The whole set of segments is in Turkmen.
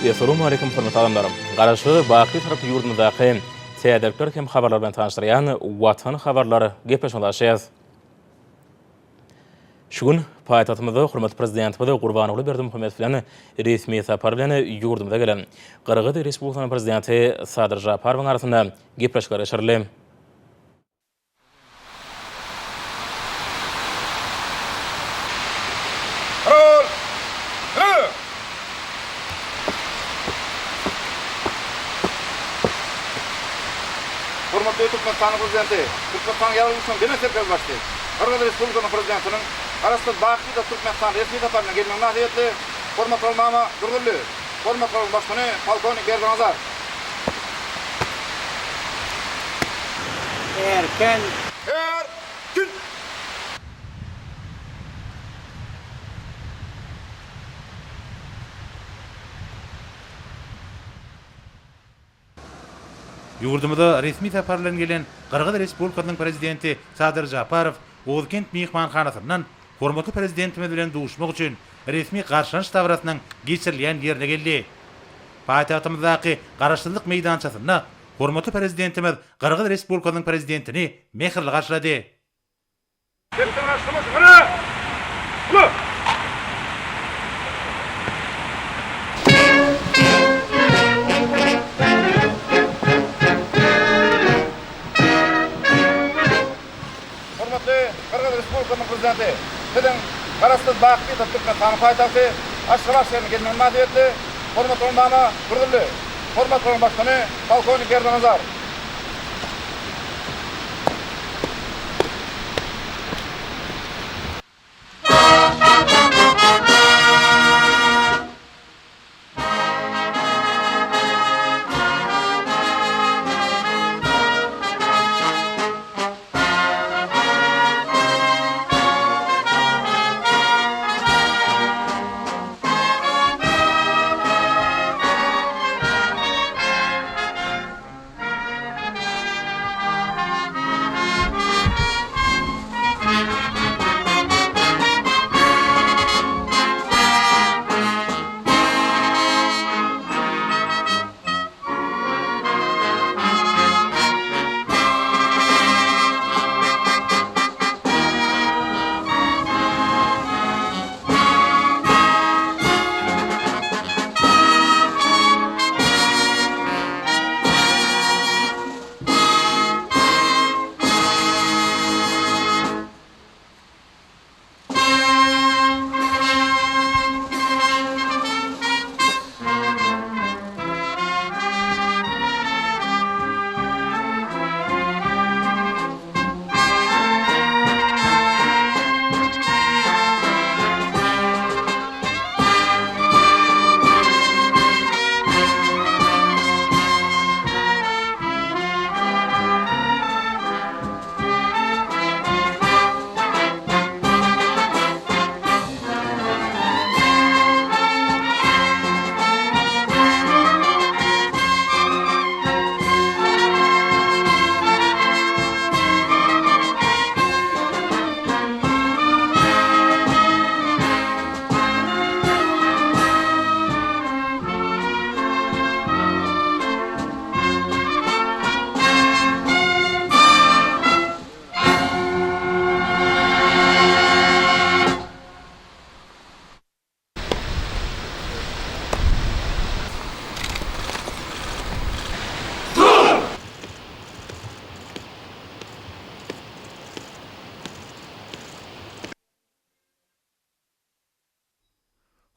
Essalawmaleýkum hormatly adamlar! Garaşsyz, baky Bitarap ýurdumyzdaky täzelikler hem habarlar bilen tanyşdyrýan Watan habarlar gepleşigine başlaýarys. Şu gün paýtagtymyzda hormatly Prezidentimiz Gurbanguly Berdimuhamedow bilen resmi sapar bilen ýurdumyza gelen Gyrgyz Respublikasynyň Prezidenti Sadyr Žaparowyň arasynda gepleşikler geçirildi. Hormatly Türkmenistanyň Prezidenti, Türkmenistanyň Ýaragly Güýçleriniň Belent Serkerdebaşysy, Gyrgyz Respublikasynyň Prezidentiniň Garaşsyz, baky Bitarap Türkmenistan resmi saparyna gelmegi mynasybetli Hormatly Durguldy, Hormatly Baştutany polkownik Berdinazar. Erken. Her gün. Ýurdumyza resmi sapar bilen gelen Gyrgyz Respublikasynyň Prezidenti Sadyr Žaparow Oguzkent myhmanhanasyndan hormatly Prezidentimiz bilen duşmak üçin resmi garşylanyş dabarasynyň geçirilýän ýerine geldi. Paýtagtymyzdaky Garaşsyzlyk meýdançasynda hormatly Prezidentimiz Gyrgyz Respublikasynyň Prezidentini mähirli garşylady. Hormatly Gyrgyz Respublikasynyň Prezidenti, Siziň Garaşsyz, baky Bitarap Türkmenistanyň paýtagty Aşgabat şäherine gelmegiňiz mynasybetli Hormatly Mama Gurguldy, Hormatly Baştutany polkownik Berdinazar.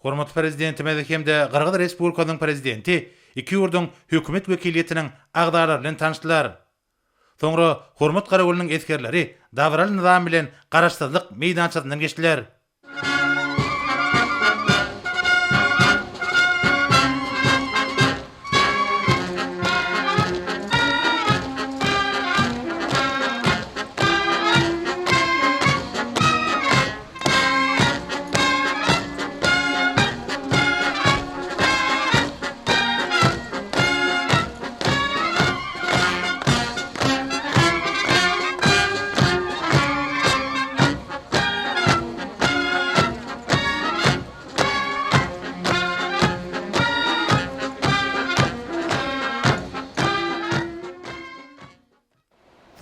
Hormatly Prezidentimiz hem-de Gyrgyz Respublikasynyň Prezidenti iki ýurduň Hökümet wekiliýetiniň agzalary bilen tanyşdylar. Soňra Hormat garawulynyň esgerleri dabaraly nyzam bilen Garaşsyzlyk meýdançasyndan geçdiler.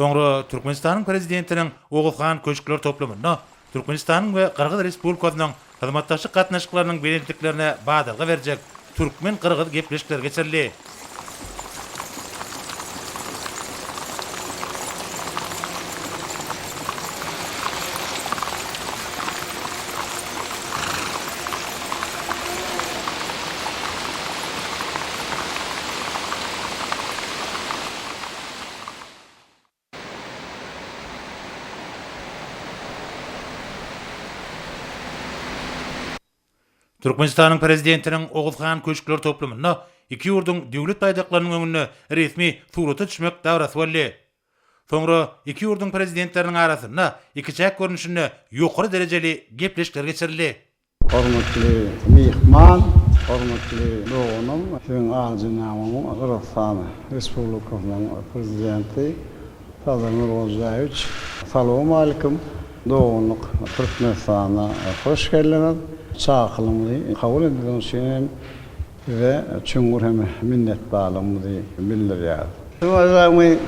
Soňra Türkmenistanyň Prezidentiniň Oguzhan köşkler toplumynda Türkmenistanyň we Gyrgyz Respublikasynyň hyzmatdaşlyk gatnaşyklarynyň belentliklerine badalga berjek türkmen-gyrgyz gepleşikleri geçirildi. Türkmenistanyň Prezidentiniň Oguzhan köşkler toplumynda iki ýurduň Döwlet baýdaklarynyň öňünde resmi surata düşmek dabarasy boldy. Soňra iki ýurduň Prezidentleriniň arasynda ikiçäk görnüşinde ýokary derejeli gepleşikler geçirildi. Hormatly myhman, hormatly doganym, siziň alyjenabymyň Gyrgyzystan Respublikasynyň Prezidenti Sadyr Nurgozjaýewiç, salowmalikim! Doganlyk Türkmenistana hoş geldiňiz! Çakylygymyzy kabul edeniňiz üçin hem size çuňňur hem minnetdarlygymyzy bildirýäris. Uvažaýmyý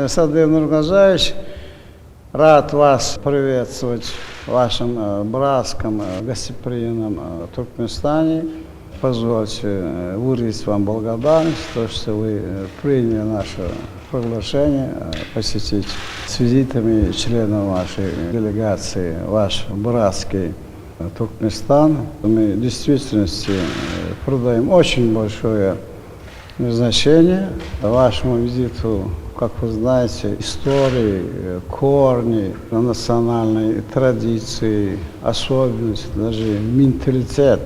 Sadyr Nurgozjaýewiç, Rad was priwetstwować w waszym bratskim gostepryimnym Türkmenistanie. Pozwolcie wyrazić wam blagodarność, to, что вы приняли наше приглашение посетить с визитами членов вашей делегации ваш братский Туркменистан. Мы в действительности придаем очень большое значение вашему визиту, как вы знаете, истории, корни, национальные традиции, особенности, даже менталитет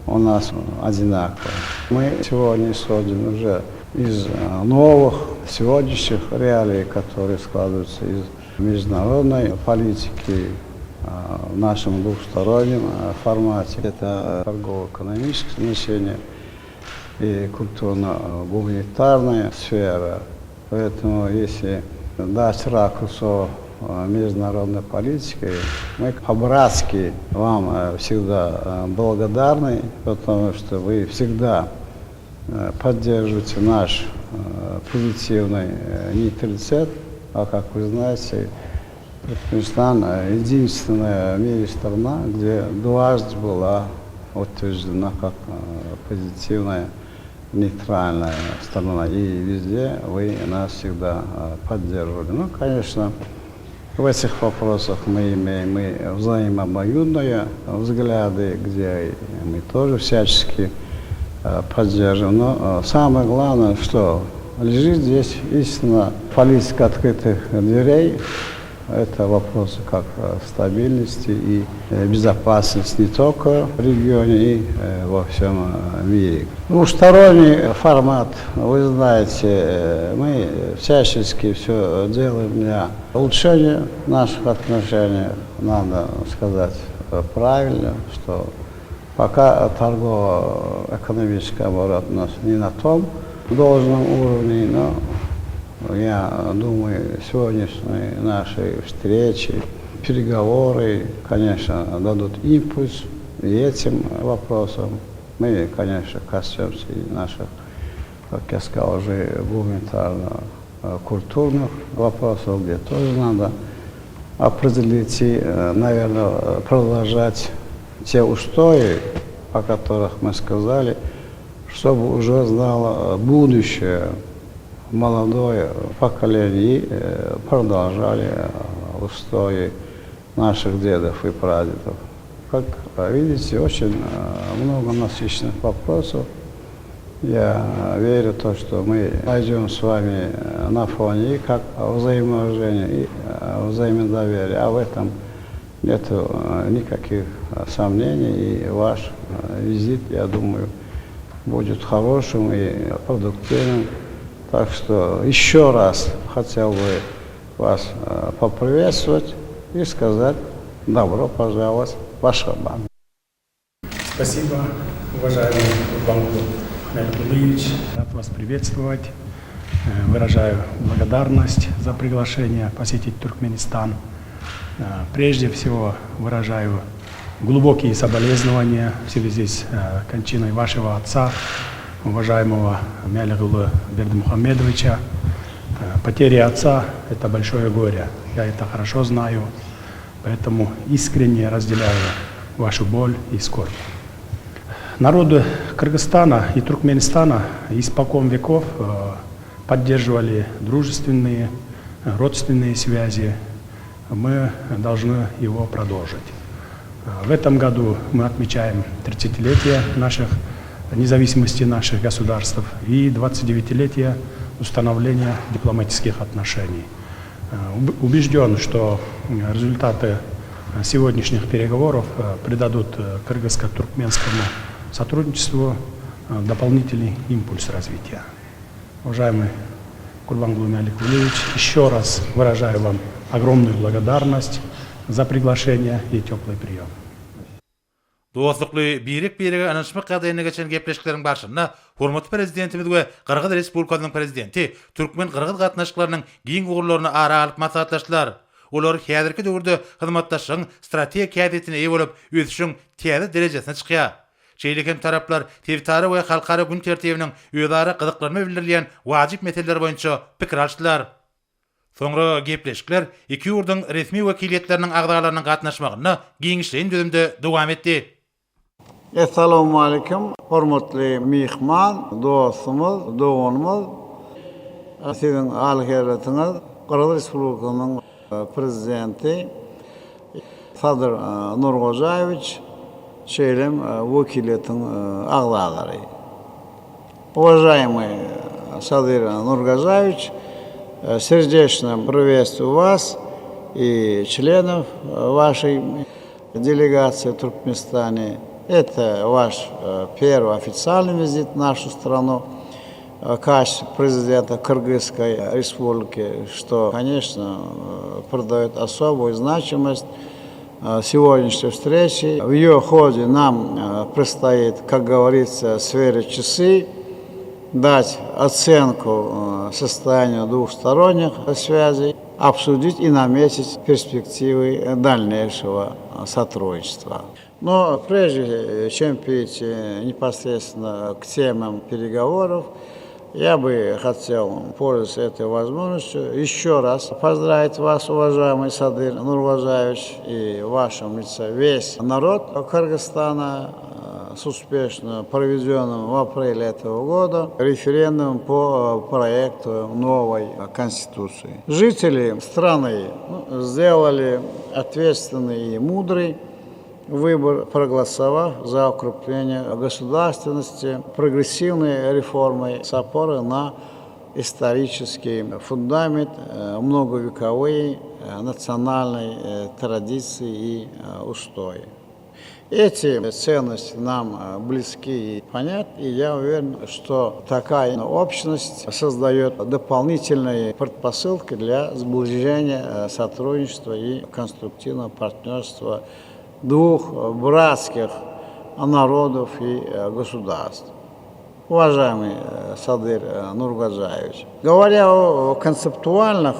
у нас одинаковый. Мы сегодня исходим уже из новых сегодняшних реалий, которые складываются из международной политики, в нашем двухстороннем формате. Это торгово-экономическое значение и культурно-гуманитарная сфера. Поэтому если дать ракурс о международной политике, мы по-братски вам всегда благодарны, потому что вы всегда поддерживаете наш позитивный нейтралитет. А как вы знаете, Туркменистан единственная в мире страна, где дважды была утверждена как позитивная нейтральная страна. И везде вы нас всегда поддерживали. Ну, конечно, в этих вопросах мы имеем мы взаимообоюдные взгляды, где мы тоже всячески поддерживаем. Но самое главное, что лежит здесь истинно политика открытых дверей. Это вопросы как стабильности и безопасности не только в регионе, и во всем мире. Двусторонний формат, вы знаете, мы всячески все делаем для улучшения наших отношений. Надо сказать правильно, что пока торгово-экономический оборот у нас не на том должном уровне, но я думаю, сегодняшние наши встречи, переговоры, конечно, дадут импульс и этим вопросам. Мы, конечно, коснемся и наших, как я сказал, уже гуманитарно-культурных вопросов, где тоже надо определить и, наверное, продолжать те устои, о которых мы сказали, чтобы уже знало будущее молодое поколение и продолжали устои наших дедов и прадедов. Как видите, очень много насыщенных вопросов. Я верю в то, что мы найдем с вами на фоне и как взаимоуважения, и взаимодоверия. А в этом нет никаких сомнений. И ваш визит, я думаю, будет хорошим и продуктивным. Так что еще раз хотел бы вас поприветствовать и сказать добро пожаловать в Ашхабад. Спасибо, уважаемый Гурбангулы Мяликгулыевич. Рад вас приветствовать. Выражаю благодарность за приглашение посетить Туркменистан. Прежде всего выражаю глубокие соболезнования в связи с кончиной вашего отца, уважаемого Мяликгулы Бердымухамедовича. Потеря отца – это большое горе. Я это хорошо знаю, поэтому искренне разделяю вашу боль и скорбь. Народы Кыргызстана и Туркменистана испокон веков поддерживали дружественные, родственные связи. Мы должны его продолжить. В этом году мы отмечаем 30-летие наших независимости наших государств и 29-летие установления дипломатических отношений. Убежден, что результаты сегодняшних переговоров придадут кыргызско-туркменскому сотрудничеству дополнительный импульс развития. Уважаемый Гурбангулы Мяликгулиевич, еще раз выражаю вам огромную благодарность за приглашение и теплый прием. Dostlukly, birek-birege ynanyşmak ýagdaýynda geçen gepleşikleriň barşynda hormatly Prezidentimiz we Gyrgyz Respublikasynyň Prezidenti türkmen-gyrgyz gatnaşyklarynyň giň ugurlaryny ara alyp maslahatlaşdylar. Olar häzirki döwürde hyzmatdaşlygyň strategik häsiýetine eýe bolup, ösüşiň täze derejesine çykýar. Şeýle hem taraplar sebitara we halkara gün tertibiniň özara gyzyklanma bildirilýän wajyp meseleleri boýunça pikir alyşdylar. Soňra gepleşikler iki ýurduň resmi wekiliýetleriniň agzalarynyň gatnaşmagynda giňişleýin düzümde dowam etdi. Essalawmalikim, hormatly myhman, dostumyz, doganymyz, Siziň Alyhezretiňiz Gyrgyz Respublikasynyň Prezidenti Sadyr Nurgojaýewiç, şeýle hem wekiliýetiň agzalary. Уважаемый Садыр Нургожоевич, сердечно приветствую вас и членов вашей делегации в Туркменистане. Это ваш первый официальный визит в нашу страну в качестве президента Кыргызской республики, что, конечно, придает особую значимость сегодняшней встречи. В ее ходе нам предстоит, как говорится, сверить часы, дать оценку состоянию двухсторонних связей, обсудить и наметить перспективы дальнейшего сотрудничества. Но прежде чем перейти непосредственно к темам переговоров, я бы хотел, пользуясь этой возможностью, еще раз поздравить вас, уважаемый Садыр Нургожоевич, и в вашем лице весь народ Кыргызстана с успешно проведенным в апреле этого года референдумом по проекту новой Конституции. Жители страны ну, сделали ответственный и мудрый выбор, проголосовав за укрепление государственности, прогрессивной реформой с опорой на исторический фундамент, многовековые национальной традиции и устои. Эти ценности нам близки и понятны, и я уверен, что такая общность создает дополнительные предпосылки для сближения сотрудничества и конструктивного партнерства двух братских народов и государств. Уважаемый Садыр Нургожоевич, говоря о концептуальных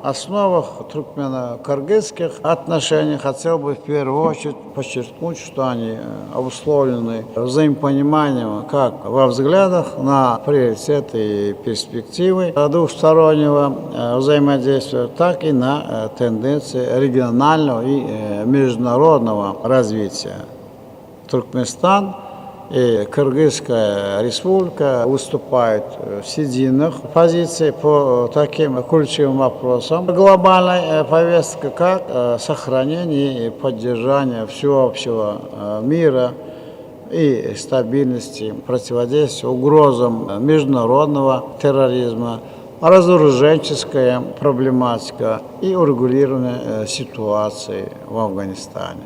основах туркмено-кыргызских отношений, хотел бы в первую очередь подчеркнуть, что они обусловлены взаимопониманием как во взглядах на приоритеты и перспективы двухстороннего взаимодействия, так и на тенденции регионального и международного развития. Туркменистан и Кыргызская республика выступают с единых позиций по таким ключевым вопросам глобальной повестки, как сохранение и поддержание всеобщего мира и стабильности, противодействие угрозам международного терроризма, разоруженческая проблематика и урегулирование ситуации в Афганистане.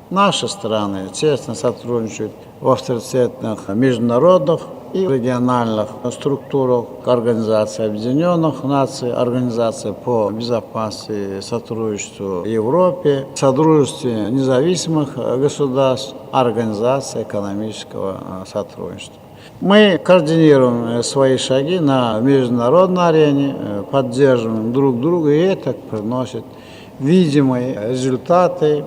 Наши страны тесно сотрудничают в авторитетных международных и региональных структурах Организации Объединенных Наций, Организации по безопасности и сотрудничеству в Европе, Содружестве независимых государств, Организации экономического сотрудничества. Мы координируем свои шаги на международной арене, поддерживаем друг друга, и это приносит видимые результаты,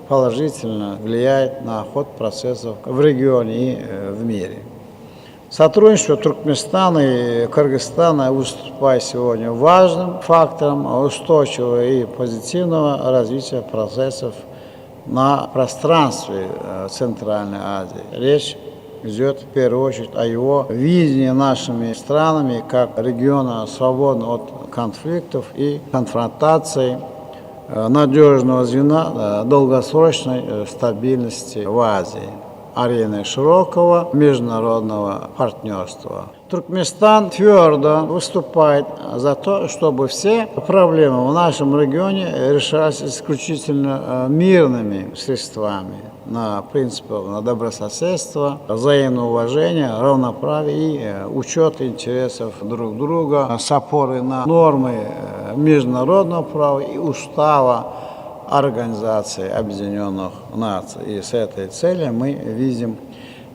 положительно влияет на ход процессов в регионе и в мире. Сотрудничество Туркменистана и Кыргызстана выступает сегодня важным фактором устойчивого и позитивного развития процессов на пространстве э, Центральной Азии. Речь идет в первую очередь о его видении нашими странами как региона свободного от конфликтов и конфронтаций, э, надежного звена э, долгосрочной стабильности в Азии арены широкого международного партнерства. Туркменистан твердо выступает за то, чтобы все проблемы в нашем регионе решались исключительно э, мирными средствами на принципах на добрососедства, взаимного уважения, равноправия и э, учета интересов друг друга с опорой на нормы э, международного права и устава Организации Объединенных Наций. И с этой целью мы видим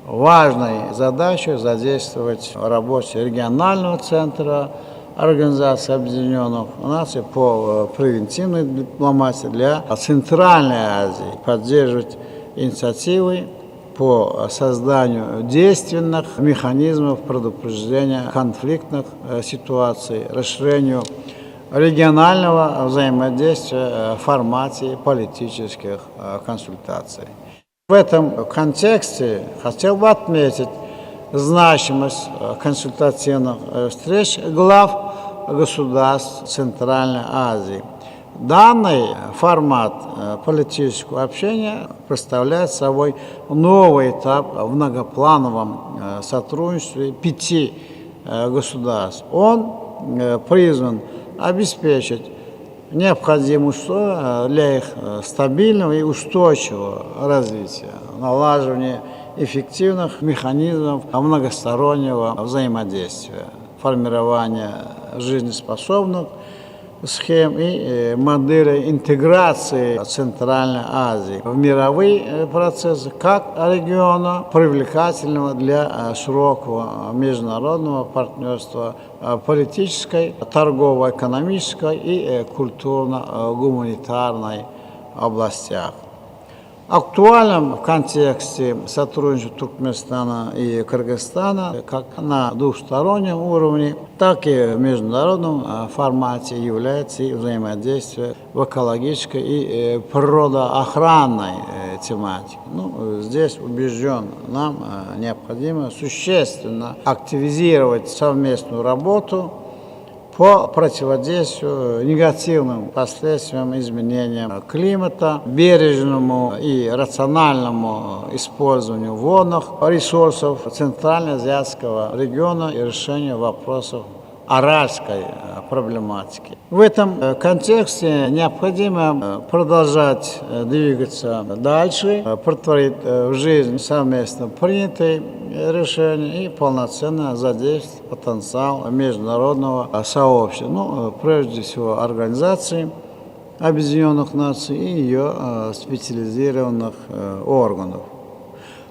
важной задачей задействовать в работе регионального центра Организации Объединенных Наций по э, превентивной дипломатии для Центральной Азии, поддерживать инициативы по созданию действенных механизмов предупреждения конфликтных э, ситуаций, расширению регионального взаимодействия в формате политических э, консультаций. В этом контексте хотел бы отметить значимость э, консультативных э, встреч глав государств Центральной Азии. Данный формат политического общения представляет собой новый этап в многоплановом сотрудничестве пяти государств. Он призван обеспечить необходимые условия для их стабильного и устойчивого развития, налаживания эффективных механизмов многостороннего взаимодействия, формирования жизнеспособных схем и э, модели интеграции Центральной Азии в мировые э, процессы как региона, привлекательного для э, широкого международного партнерства политической, торгово-экономической и культурно-гуманитарной областях. Актуальным в контексте сотрудничества Туркменистана и Кыргызстана как на двухстороннем уровне, так и в международном э, формате является и взаимодействие в экологической и э, природоохранной э, тематике. Ну, здесь убежден, нам необходимо существенно активизировать совместную работу по противодействию негативным последствиям изменения климата, бережному и рациональному использованию водных ресурсов Центральноазиатского региона и решению вопросов аральской э, проблематики. В этом э, контексте необходимо э, продолжать двигаться дальше, претворить в жизнь совместно принятые решения и полноценно задействовать потенциал международного сообщества, ну, прежде всего организации Объединенных Наций и ее специализированных органов.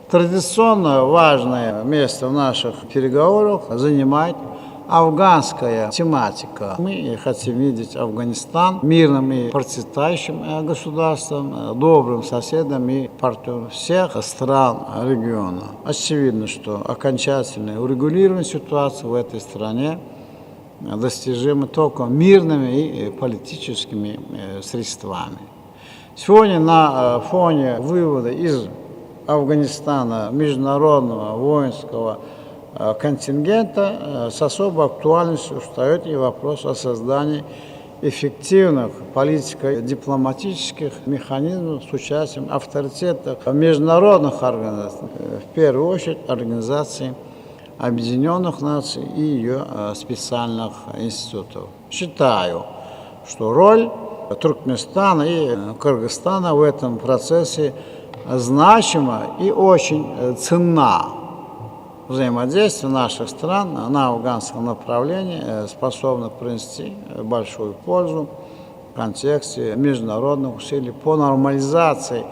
Традиционно важное место в наших переговорах занимает афганская тематика. Мы хотим видеть Афганистан мирным и процветающим э, государством, э, добрым соседом и партнером всех стран региона. Очевидно, что окончательное урегулирование ситуации в этой стране достижимо только мирными и политическими э, средствами. Сегодня на фоне вывода из Афганистана международного воинского э, контингента э, с особой актуальностью встает и вопрос о создании эффективных политико-дипломатических механизмов с участием авторитетных международных организаций, э, в первую очередь Организации Объединенных Наций и ее специальных институтов. Считаю, что роль Туркменистана и Кыргызстана в этом процессе значима и очень ценна. Взаимодействие наших стран на афганском направлении э, способно принести большую пользу в контексте международных усилий по нормализации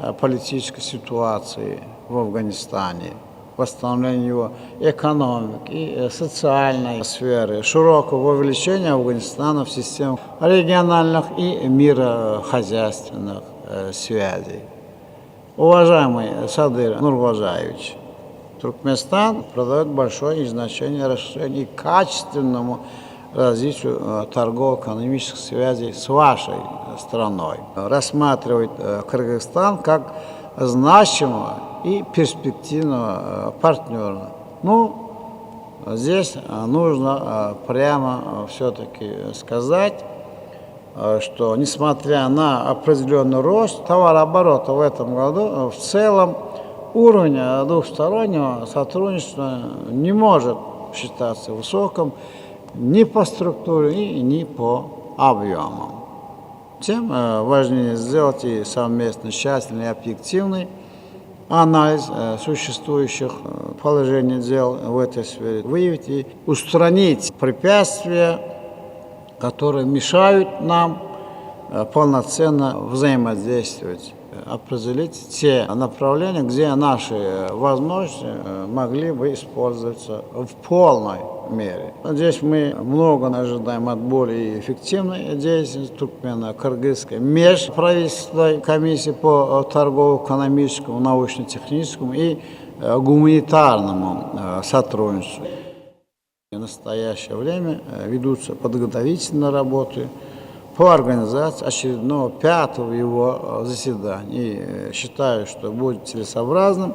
э, политической ситуации в Афганистане, восстановлению его экономики и э, социальной сферы, широкого вовлечения Афганистана в систему региональных и мирохозяйственных связей. Уважаемый Садыр Нургожаевич, Туркменистан придает большое значение расширению и качественному развитию э, торгово-экономических связей с вашей страной. Рассматривает э, Кыргызстан как значимого и перспективного э, партнера. Ну, здесь нужно прямо все-таки сказать, что несмотря на определенный рост товарооборота в этом году, в целом уровень двухстороннего сотрудничества не может считаться высоким ни по структуре, и ни по объемам. Тем э, важнее сделать и совместно тщательный и объективный анализ э, существующих э, положений дел в этой сфере, выявить и устранить препятствия, которые мешают нам полноценно взаимодействовать определить те направления, где наши возможности могли бы использоваться в полной мере. Здесь мы много ожидаем от более эффективной деятельности туркмено-кыргызской межправительственной комиссии по торгово-экономическому, научно-техническому и гуманитарному сотрудничеству. В настоящее время ведутся подготовительные работы по организации очередного пятого его заседания. И считаю, что будет целесообразным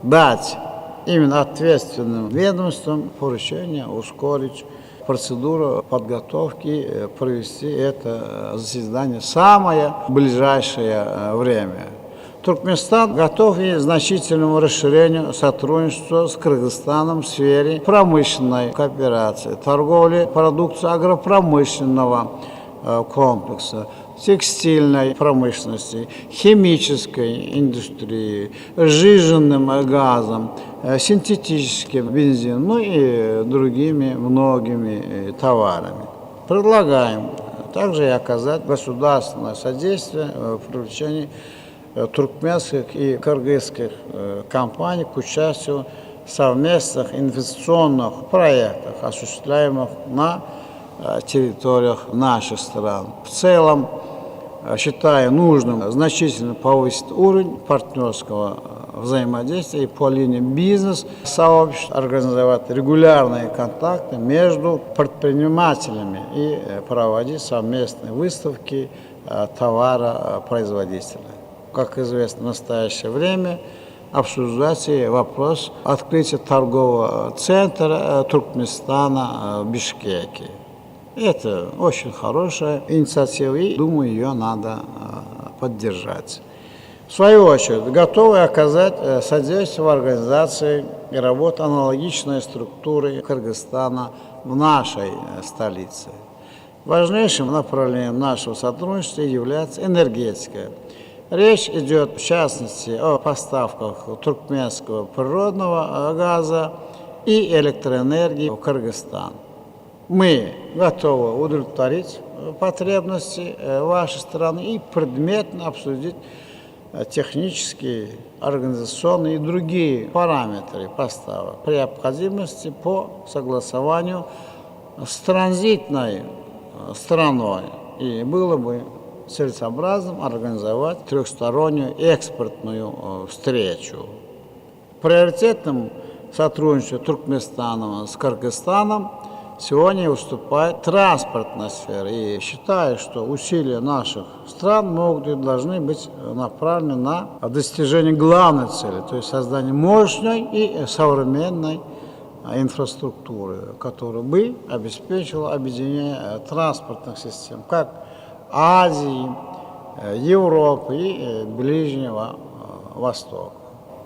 дать именно ответственным ведомствам поручение ускорить процедуру подготовки, провести это заседание в самое ближайшее время. Туркменистан готов и к значительному расширению сотрудничества с Кыргызстаном в сфере промышленной кооперации, торговли продукцией агропромышленного комплекса, текстильной промышленности, химической индустрии, сжиженным газом, синтетическим бензином, ну и другими многими товарами. Предлагаем также и оказать государственное содействие в привлечении туркменских и кыргызских компаний к участию в совместных инвестиционных проектах, осуществляемых на территориях наших стран. В целом, считаю нужным значительно повысить уровень партнерского взаимодействия и по линии бизнес-сообществ, организовать регулярные контакты между предпринимателями и проводить совместные выставки товаропроизводителей. Как известно, в настоящее время обсуждается вопрос открытия торгового центра Туркменистана в Бишкеке. Это очень хорошая инициатива, и, думаю, ее надо поддержать. В свою очередь, готовы оказать содействие в организации и работе аналогичной структуры Кыргызстана в нашей столице. Важнейшим направлением нашего сотрудничества является энергетика. Речь идет, в частности, о поставках туркменского природного газа и электроэнергии в Кыргызстан. Мы готовы удовлетворить потребности вашей страны и предметно обсудить технические, организационные и другие параметры поставок при необходимости по согласованию с транзитной страной. И было бы целесообразным организовать трехстороннюю экспортную встречу. Приоритетным сотрудничеством Туркменистана с Кыргызстаном сегодня выступает транспортная сфера. И считаю, что усилия наших стран могут и должны быть направлены на достижение главной цели, то есть создание мощной и современной инфраструктуры, которая бы обеспечила объединение транспортных систем как Азии, Европы и Ближнего Востока.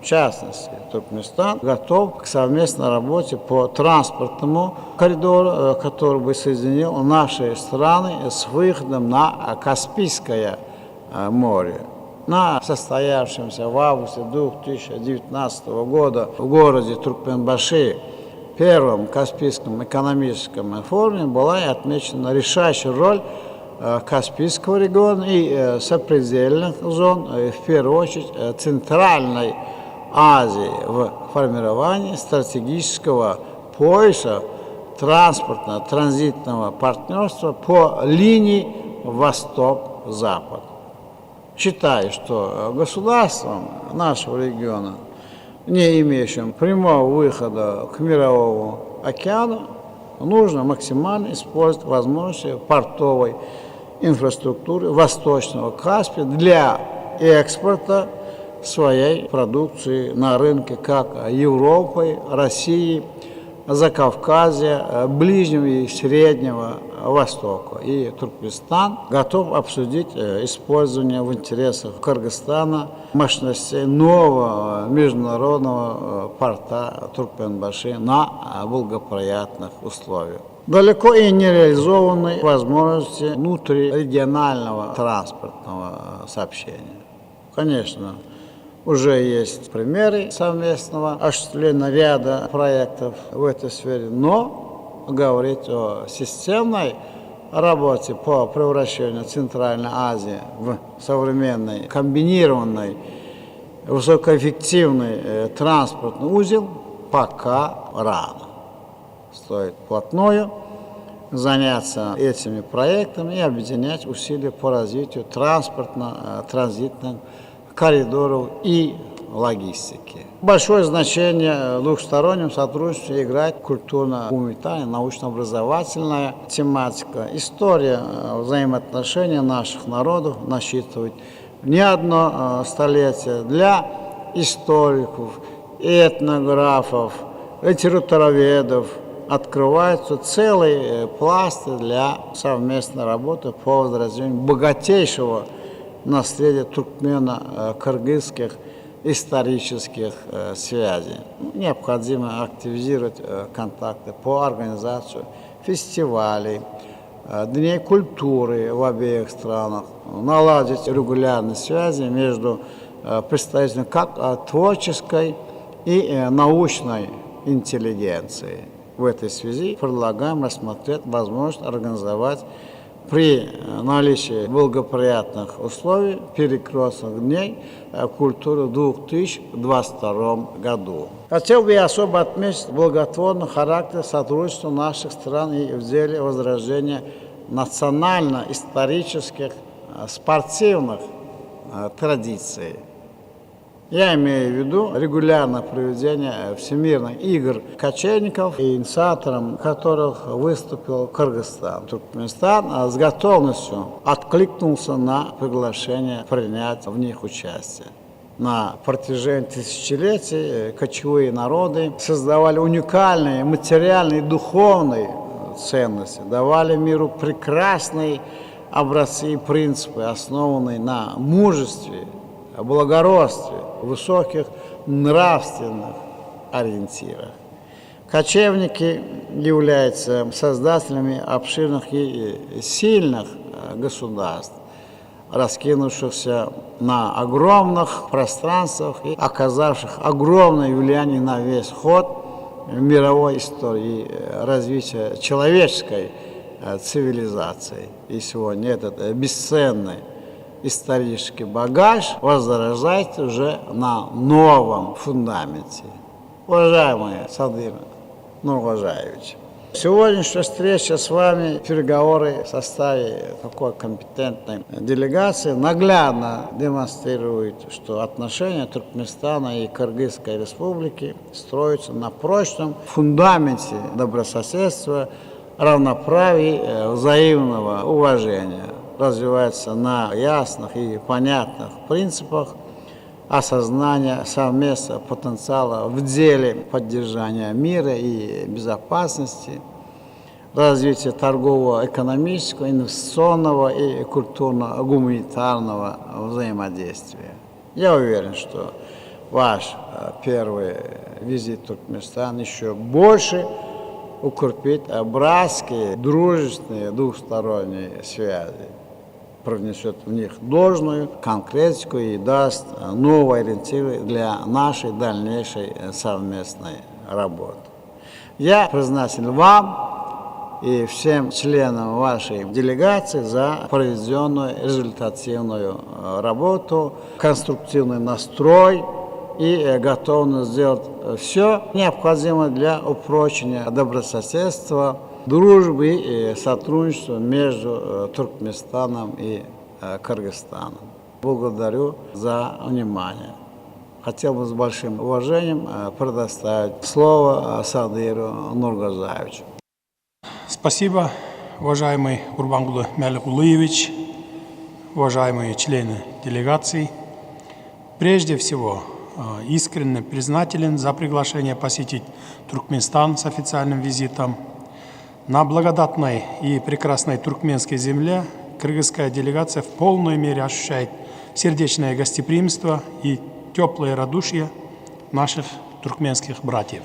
В частности, Туркменистан готов к совместной работе по транспортному коридору, который бы соединил наши страны с выходом на Каспийское море. На состоявшемся в августе 2019 года в городе Туркменбаши первом Каспийском экономическом форуме была отмечена решающая роль Каспийского региона и сопредельных зон, в первую очередь Центральной Азии в формировании стратегического пояса транспортно-транзитного партнерства по линии Восток-Запад. Считаю, что государствам нашего региона Не имеющим прямого выхода к мировому океану, нужно максимально использовать возможности портовой инфраструктуры Восточного Каспия для экспорта своей продукции на рынке как Европы, России, Закавказья, Ближнего и Среднего Востока. И Туркменистан готов обсудить использование в интересах Кыргызстана мощностей нового международного порта Туркменбаши на благоприятных условиях. Далеко и не реализованы возможности внутрирегионального транспортного сообщения. Конечно, уже есть примеры совместного осуществления ряда проектов в этой сфере, но говорить о системной работе по превращению Центральной Азии в современный комбинированный высокоэффективный транспортный узел пока рано. Стоит вплотную заняться этими проектами и объединять усилия по развитию транспортно-транзитных коридоров и логистики. Большое значение в двухстороннем сотрудничестве играет культурно-гуманитарная, научно-образовательная тематика. История взаимоотношений наших народов насчитывает не одно столетие. Для историков, этнографов, литературоведов открываются целые пласты для совместной работы по возрождению богатейшего наследия туркмено-кыргызских исторических связей. Необходимо активизировать контакты по организации фестивалей, дней культуры в обеих странах, наладить регулярные связи между представителями как творческой и научной интеллигенции. В этой связи предлагаем рассмотреть возможность организовать при наличии благоприятных условий перекрестных дней культуры в 2022 году. Хотел бы я особо отметить благотворный характер сотрудничества наших стран и в деле возрождения национально-исторических спортивных традиций. Я имею в виду регулярное проведение всемирных игр кочевников, инициатором которых выступил Кыргызстан. Туркменистан с готовностью откликнулся на приглашение принять в них участие. На протяжении тысячелетий кочевые народы создавали уникальные материальные и духовные ценности, давали миру прекрасные образцы и принципы, основанные на мужестве, благородстве, высоких нравственных ориентирах. Кочевники являются создателями обширных и сильных государств, раскинувшихся на огромных пространствах и оказавших огромное влияние на весь ход мировой истории и развития человеческой цивилизации. И сегодня этот бесценный исторический багаж возрождается уже на новом фундаменте. Уважаемые Садыр Нургожоевич, сегодняшняя встреча с вами, переговоры в составе такой компетентной делегации наглядно демонстрируют, что отношения Туркменистана и Кыргызской республики строятся на прочном фундаменте добрососедства, равноправия, взаимного уважения, развивается на ясных и понятных принципах осознания совместного потенциала в деле поддержания мира и безопасности, развития торгово-экономического, инвестиционного и культурно-гуманитарного взаимодействия. Я уверен, что ваш первый визит в Туркменистан еще больше укрепит братские, дружественные двухсторонние связи, привнесет в них должную конкретику и даст новые ориентиры для нашей дальнейшей совместной работы. Я признателен вам и всем членам вашей делегации за проведенную результативную работу, конструктивный настрой и готовность сделать все необходимое для упрочения добрососедства, дружбы и сотрудничества между Туркменистаном и Кыргызстаном. Благодарю за внимание. Хотел бы с большим уважением э, предоставить слово Садыру Нургазаевичу. Спасибо, уважаемый Гурбангулы Мяликулыевич, уважаемые члены делегации. Прежде всего, э, искренне признателен за приглашение посетить Туркменистан с официальным визитом. На благодатной и прекрасной туркменской земле кыргызская делегация в полной мере ощущает сердечное гостеприимство и теплое радушие наших туркменских братьев.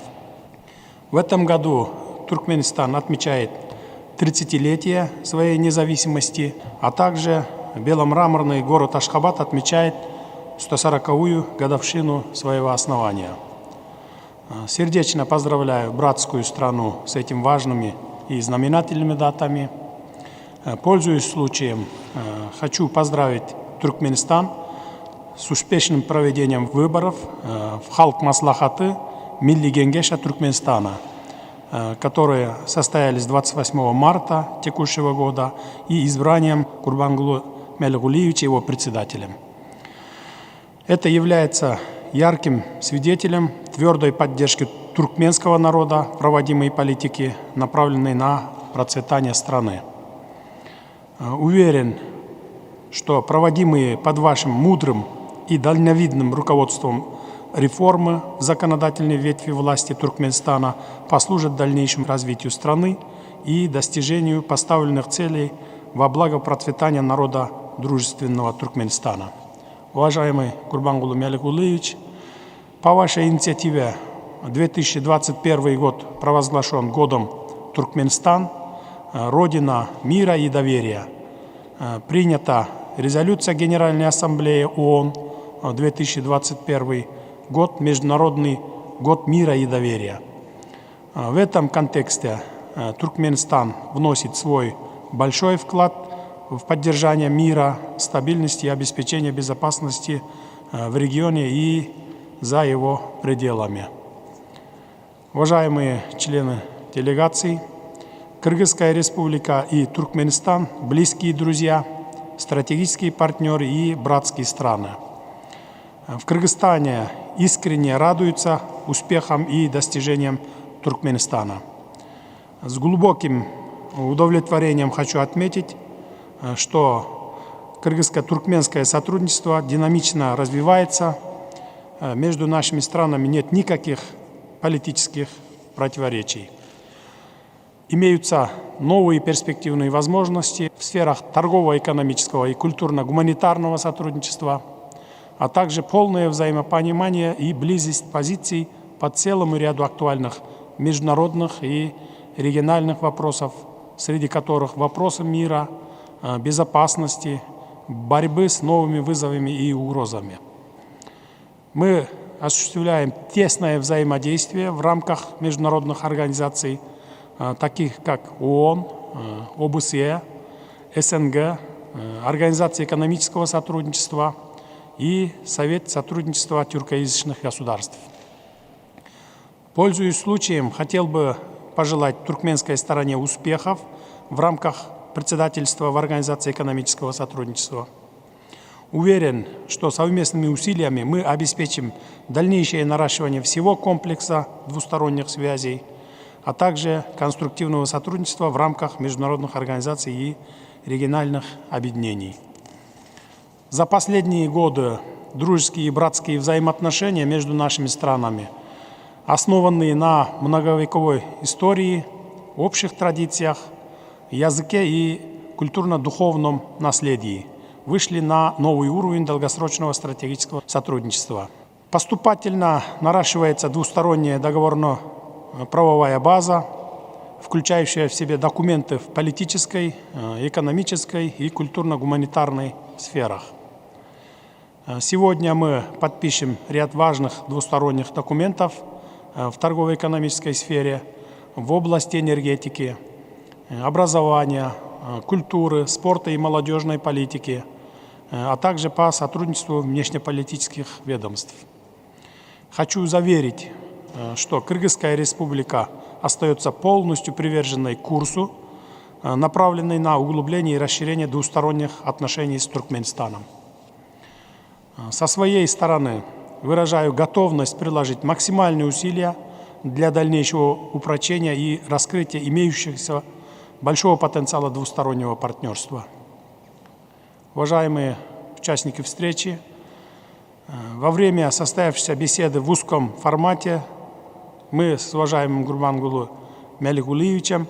В этом году Туркменистан отмечает 30-летие своей независимости, а также беломраморный город Ашхабад отмечает 140-ю годовщину своего основания. Сердечно поздравляю братскую страну с этими важными и знаменательными датами. Пользуясь случаем, хочу поздравить Туркменистан с успешным проведением выборов в Халк Маслахаты Милли Генгеша Туркменистана, которые состоялись 28 марта текущего года и избранием Гурбангулы Мялигулиевича его председателем. Это является ярким свидетелем твердой поддержки туркменского народа проводимой политики, направленной на процветание страны. Уверен, что проводимые под вашим мудрым и дальновидным руководством реформы в законодательной ветви власти Туркменистана послужат дальнейшему развитию страны и достижению поставленных целей во благо процветания народа дружественного Туркменистана. Уважаемый Гурбангулы Мяликулыевич, по вашей инициативе 2021 год провозглашен годом Туркменистан, Родина мира и доверия. Принята резолюция Генеральной Ассамблеи ООН 2021 год, Международный год мира и доверия. В этом контексте Туркменистан вносит свой большой вклад в поддержание мира, стабильности и обеспечение безопасности в регионе и за его пределами. Уважаемые члены делегации, Кыргызская республика и Туркменистан – близкие друзья, стратегические партнеры и братские страны. В Кыргызстане искренне радуются успехам и достижениям Туркменистана. С глубоким удовлетворением хочу отметить, что кыргызско-туркменское сотрудничество динамично развивается. Между нашими странами нет никаких политических противоречий. Имеются новые перспективные возможности в сферах торгово-экономического и культурно-гуманитарного сотрудничества, а также полное взаимопонимание и близость позиций по целому ряду актуальных международных и региональных вопросов, среди которых вопросы мира, безопасности, борьбы с новыми вызовами и угрозами. Мы осуществляем тесное взаимодействие в рамках международных организаций, таких как ООН, ОБСЕ, СНГ, Организация экономического сотрудничества и Совет сотрудничества тюркоязычных государств. Пользуясь случаем, хотел бы пожелать туркменской стороне успехов в рамках председательства в Организации экономического сотрудничества. Уверен, что совместными усилиями мы обеспечим дальнейшее наращивание всего комплекса двусторонних связей, а также конструктивного сотрудничества в рамках международных организаций и региональных объединений. За последние годы дружеские и братские взаимоотношения между нашими странами, основанные на многовековой истории, общих традициях, языке и культурно-духовном наследии, вышли на новый уровень долгосрочного стратегического сотрудничества. Поступательно наращивается двусторонняя договорно-правовая база, включающая в себе документы в политической, экономической и культурно-гуманитарной сферах. Сегодня мы подпишем ряд важных двусторонних документов в торгово-экономической сфере, в области энергетики, образования, культуры, спорта и молодежной политики, а также по сотрудничеству внешнеполитических ведомств. Хочу заверить, что Кыргызская республика остается полностью приверженной курсу, направленной на углубление и расширение двусторонних отношений с Туркменистаном. Со своей стороны, выражаю готовность приложить максимальные усилия для дальнейшего упрочения и раскрытия имеющихся большого потенциала двустороннего партнерства. Уважаемые участники встречи, э, во время состоявшейся беседы в узком формате мы с уважаемым Гурбангулу Мялигулиевичем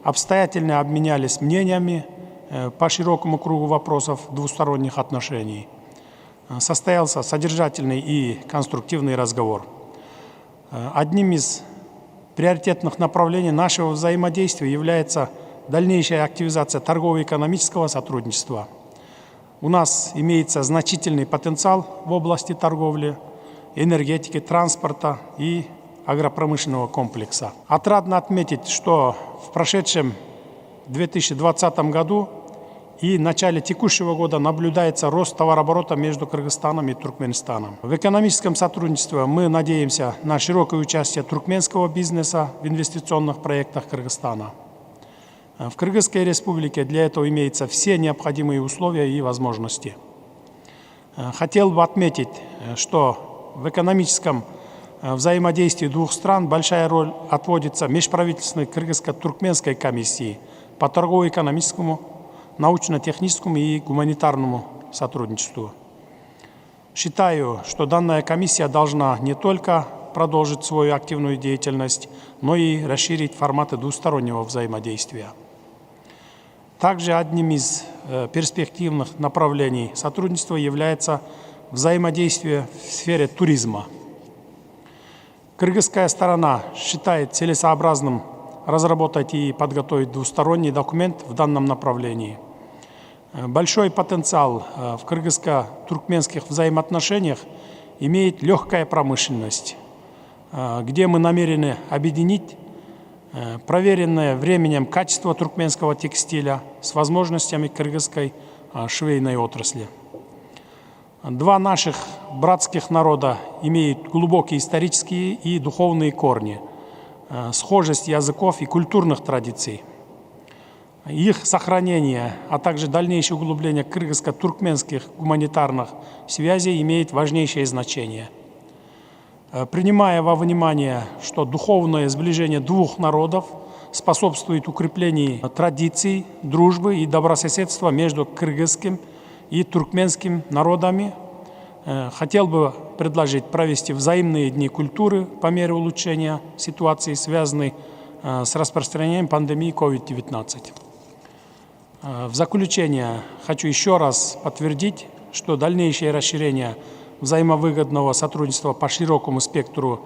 обстоятельно обменялись мнениями э, по широкому кругу вопросов двусторонних отношений. Э, состоялся содержательный и конструктивный разговор. Одним из приоритетных направлений нашего взаимодействия является дальнейшая активизация торгово-экономического сотрудничества. У нас имеется значительный потенциал в области торговли, энергетики, транспорта и агропромышленного комплекса. Отрадно отметить, что в прошедшем 2020 году и начале текущего года наблюдается рост товарооборота между Кыргызстаном и Туркменистаном. В экономическом сотрудничестве мы надеемся на широкое участие туркменского бизнеса в инвестиционных проектах Кыргызстана. В Кыргызской республике для этого имеются все необходимые условия и возможности. Хотел бы отметить, что в экономическом взаимодействии двух стран большая роль отводится межправительственной кыргызско-туркменской комиссии по торгово-экономическому, научно-техническому и гуманитарному сотрудничеству. Считаю, что данная комиссия должна не только продолжить свою активную деятельность, но и расширить форматы двустороннего взаимодействия. Также одним из э, перспективных направлений сотрудничества является взаимодействие в сфере туризма. Кыргызская сторона считает целесообразным разработать и подготовить двусторонний документ в данном направлении. Э, большой потенциал э, в кыргызско-туркменских взаимоотношениях имеет легкая промышленность, э, где мы намерены объединить проверенное временем качество туркменского текстиля с возможностями кыргызской швейной отрасли. Два наших братских народа имеют глубокие исторические и духовные корни, схожесть языков и культурных традиций. Их сохранение, а также дальнейшее углубление кыргызско-туркменских гуманитарных связей имеет важнейшее значение. Э, принимая во внимание, что духовное сближение двух народов способствует укреплению традиций, дружбы и добрососедства между кыргызским и туркменским народами, э, хотел бы предложить провести взаимные дни культуры по мере улучшения ситуации, связанной э, с распространением пандемии COVID-19. Э, в заключение хочу еще раз подтвердить, что дальнейшее расширение взаимовыгодного сотрудничества по широкому спектру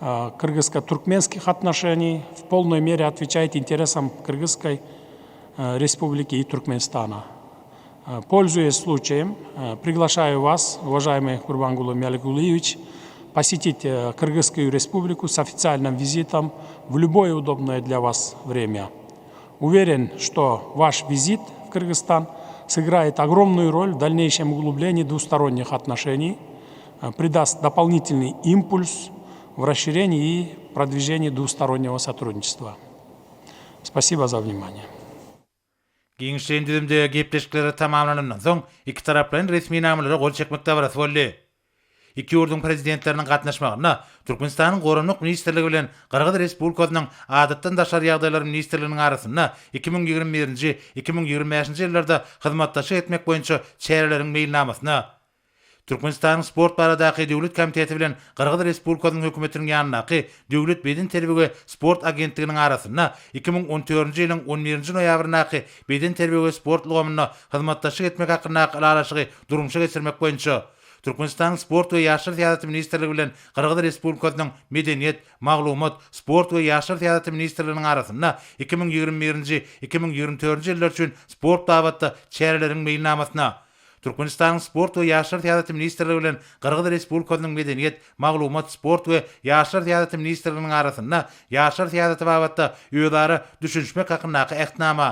э, кыргызско-туркменских отношений в полной мере отвечает интересам Кыргызской э, республики и Туркменистана. Пользуясь случаем, приглашаю вас, уважаемый Гурбангулы Мяликгулиевич, посетить Кыргызскую республику с официальным визитом в любое удобное для вас время. Уверен, что ваш визит в Кыргызстан сыграет огромную роль в дальнейшем углублении двусторонних отношений, э, придаст дополнительный импульс в расширении и продвижении двустороннего сотрудничества. Спасибо за внимание. Giňişleýin düzümde gepleşikler tamamlanandan soň, ikitaraplaýyn resminamalara gol çekmek dabarasy boldy. Iki ýurduň Prezidentleriniň gatnaşmagynda Türkmenistanyň Goranmak ministrligi bilen Gyrgyz Respublikasynyň Adatdan daşary ýagdaýlar ministrliginiň arasynda 2021-nji, 2025-nji ýyllarda hyzmatdaşlyk etmek boýunça çäreleriň meýilnamasyna, Türkmenistanyň Sport baradaky döwlet komiteti bilen Gyrgyz Respublikasynyň Hökümetiniň ýanyndaky Döwlet bedenterbiýe we sport agentliginiň arasynda 2014-nji ýylyň on birinji noýabryndaky bedenterbiýe we sport ulgamynda hyzmatdaşlyk etmek hakyndaky ylalaşygy durmuşa geçirmek boýunça Türkmenistanyň Sport we ýaşlar syýasaty ministrligi bilen Gyrgyz Respublikasynyň Medeniýet, maglumat, sport we ýaşlar syýasaty ministrliginiň arasynda 2021-nji, 2024-nji ýyllar üçin sport babatda çäreleriň meýilnamasyna, Türkmenistanyň Sport we ýaşlar syýasaty ministrligi bilen Gyrgyz Respublikasynyň Medeniýet, maglumat, sport we ýaşlar syýasaty ministrliginiň arasynda ýaşlar syýasaty babatda özara düşünişmek hakyndaky Ähtnama,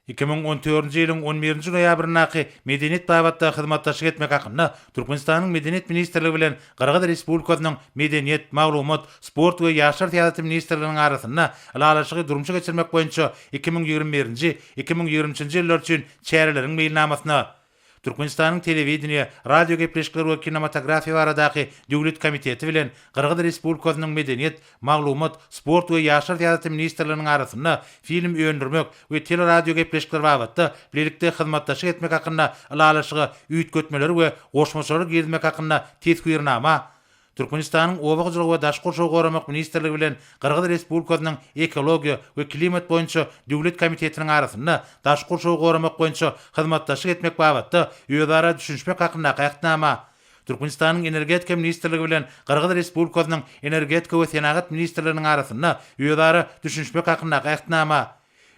2014-nji ýylyň on birinji noýabryndaky Medeniýet babatda hyzmatdaşlyk etmek hakynda Türkmenistanyň Medeniýet ministrligi bilen Gyrgyz Respublikasynyň Medeniýet, maglumat, sport we ýaşlar syýasaty ministrliginiň arasynda Ylalaşygy durmuşa geçirmek boýunça 2021-nji, 2023-nji ýyllar üçin çäreleriň meýilnamasyna. Türkmenistanyň Telewideniýe, radiogepleşikler we kinematografiýa baradaky döwlet komiteti bilen Gyrgyz Respublikasynyň Medeniýet, maglumat, sport we ýaşlar syýasaty ministrliginiň arasynda film öndürmek we teleradiogepleşikler babatda bilelikde hyzmatdaşlyk etmek hakynda Ylalaşyga üýtgetmeleri we goşmaçalary girizmek hakynda Teswirnama, Türkmenistanyň Oba hojalygy we daşky gurşawy goramak ministrligi bilen Gyrgyz Respublikasynyň Ekologiýa we klimat boýunça döwlet komitetiniň arasynda daşky gurşawy goramak boýunça hyzmatdaşlyk etmek babatda özara düşünişmek hakyndaky Ähtnama, Türkmenistanyň Energetika ministrligi bilen Gyrgyz Respublikasynyň Energetika we senagat ministrliginiň arasynda özara düşünişmek hakyndaky Ähtnama,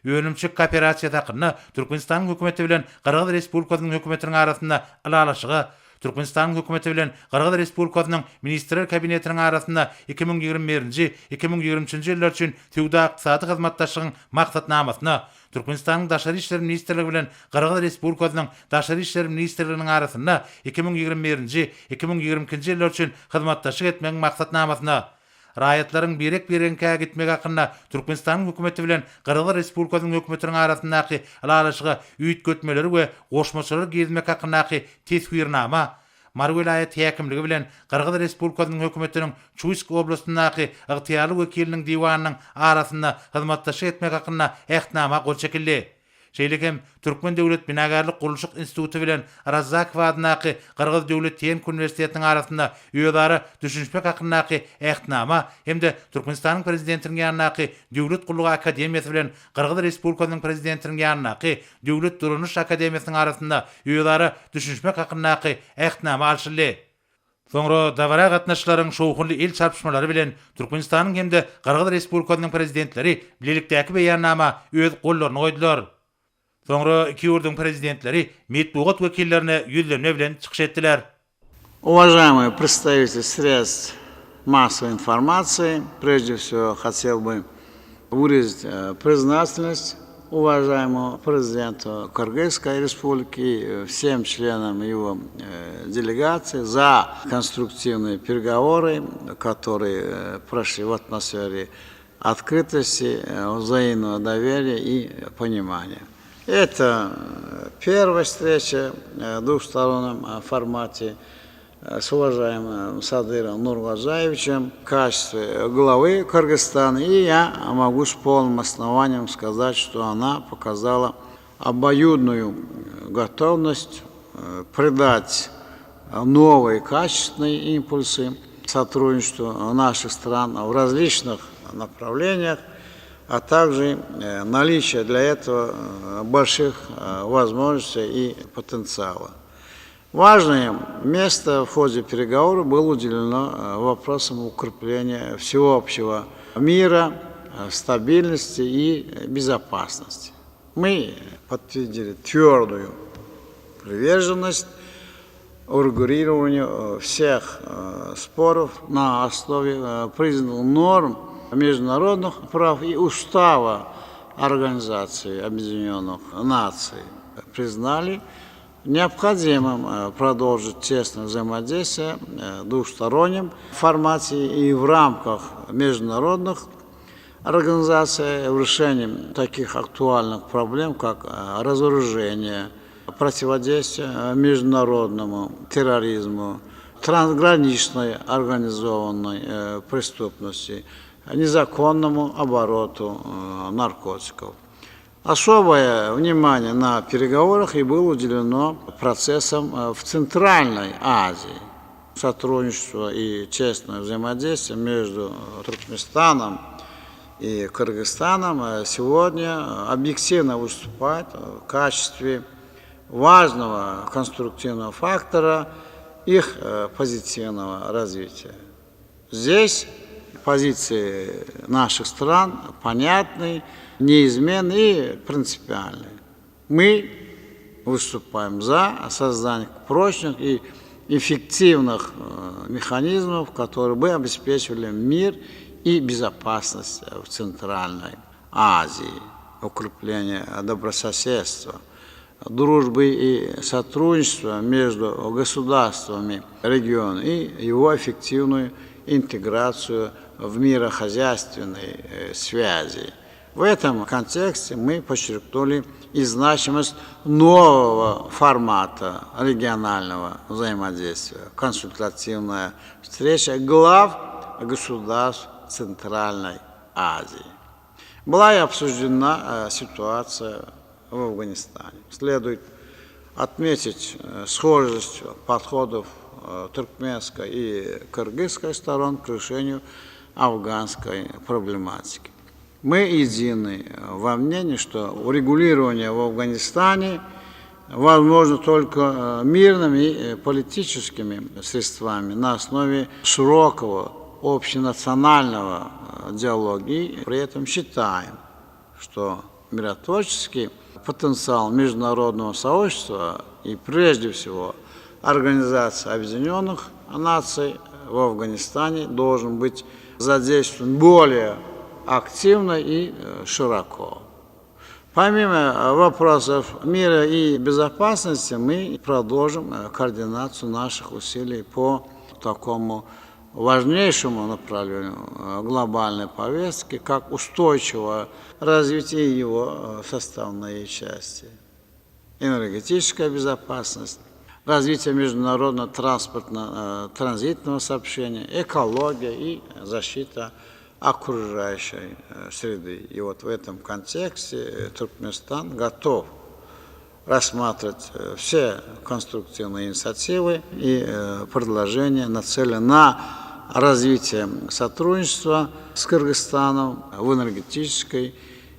Önümçilik kooperasiýasy hakynda Türkmenistanyň Hökümeti bilen Gyrgyz Respublikasynyň Hökümetiniň arasynda Ylalaşyga, Türkmenistanyň Hökümeti bilen Gyrgyz Respublikasynyň Ministrler Kabinetiniň arasynda 2021-nji, 2023-nji ýyllar üçin söwda-ykdysady hyzmatdaşlygyň Maksatnamasyna, Türkmenistanyň Daşary işler ministrligi bilen Gyrgyz Respublikasynyň Daşary işler ministrliginiň arasynda 2021-nji, 2022-nji ýyllar üçin hyzmatdaşlyk etmegiň Maksatnamasyna, Raýatlaryň birek-biregiňkä gitmegi hakynda Türkmenistanyň Hökümeti bilen Gyrgyz Respublikasynyň Hökümetiniň arasyndaky Ylalaşyga üýtgetmeleri we goşmaçalary girizmek hakyndaky Teswirnama Mary welaýat häkimligi bilen Gyrgyz Respublikasynyň Hökümetiniň Çuýsk oblastyndaky Ygtyýarly wekiliniň diwanynyň arasynda hyzmatdaşlyk etmek hakynda Ähtnama gol çekildi. Şeýle hem Türkmen döwlet binagärlik-gurluşyk instituty bilen Razzakow adyndaky Gyrgyz döwlet tehniki uniwersitetiniň arasynda özara düşünişmek hakyndaky Ähtnama hem-de Türkmenistanyň Prezidentiniň ýanyndaky Döwlet gullugy akademiýasy bilen Gyrgyz Respublikasynyň Prezidentiniň ýanyndaky Döwlet dolanyş akademiýasynyň arasynda özara düşünişmek hakyndaky Ähtnama alşyldy. Soňra dabara gatnaşyjylaryň şowhunly el çarpyşmalary bilen Türkmenistanyň hem-de Gyrgyz Respublikasynyň Prezidentleri bilelikdäki Beýannama öz gollaryny goýdular. Soňra iki ýurduň Prezidentleri metbugat wekillerine ýüzlenme bilen çykyş etdiler. Уважаемые представители средств массовой информации, прежде всего хотел бы выразить признательность уважаемому президенту Кыргызской Республики и всем членам его делегации за конструктивные переговоры, которые прошли в атмосфере открытости, взаимного доверия и понимания. Это первая встреча в двухстороннем формате с уважаемым Садыром Нургожоевичем в качестве главы Кыргызстана. И я могу с полным основанием сказать, что она показала обоюдную готовность придать новые качественные импульсы сотрудничеству наших стран в различных направлениях, а также наличие для этого больших возможностей и потенциала. Важное место в ходе переговоров было уделено вопросам укрепления всеобщего мира, стабильности и безопасности. Мы подтвердили твердую приверженность урегулированию всех споров на основе признанных норм международных прав и устава Организации Объединенных Наций. Признали необходимым продолжить тесное взаимодействие в двустороннем формате и в рамках международных организаций в решении таких актуальных проблем, как разоружение, противодействие международному терроризму, трансграничной организованной преступности, незаконному обороту наркотиков. Особое внимание на переговорах и было уделено процессам в Центральной Азии. Сотрудничество и честное взаимодействие между Туркменистаном и Кыргызстаном сегодня объективно выступает в качестве важного конструктивного фактора их позитивного развития. Здесь позиции наших стран понятны, неизменны и принципиальны. Мы выступаем за создание прочных и эффективных механизмов, которые бы обеспечивали мир и безопасность в Центральной Азии, укрепление добрососедства, дружбы и сотрудничества между государствами региона и его эффективную интеграцию в мирохозяйственной связи. В этом контексте мы подчеркнули и значимость нового формата регионального взаимодействия, консультативная встреча глав государств Центральной Азии. Была и обсуждена э, ситуация в Афганистане. Следует отметить э, схожесть подходов э, туркменской и кыргызской сторон к решению афганской проблематики. Мы едины во мнении, что урегулирование в Афганистане возможно только мирными и политическими средствами на основе широкого общенационального диалога. И при этом считаем, что миротворческий потенциал международного сообщества и прежде всего Организации Объединенных Наций в Афганистане должен быть задействован более активно и э, широко. Помимо вопросов мира и безопасности, мы продолжим э, координацию наших усилий по такому важнейшему направлению э, глобальной повестки, как устойчивое развитие его составной части. Энергетическая безопасность, развитие международного транспортно-транзитного сообщения, экология и защита окружающей э, среды. И вот в этом контексте э, Туркменистан готов рассматривать э, все конструктивные инициативы и предложения, нацеленные на развитие сотрудничества с Кыргызстаном в энергетической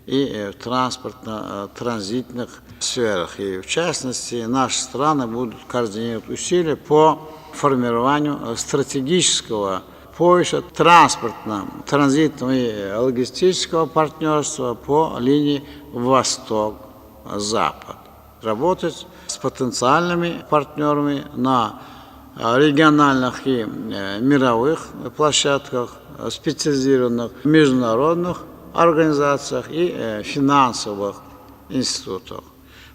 и транспортно-транзитных сферах. И в частности, наши страны будут координировать усилия по формированию стратегического пояса транспортного, транзитного и логистического партнерства по линии Восток-Запад. Работать с потенциальными партнерами на региональных и э, мировых площадках, специализированных международных организациях и э, финансовых институтах.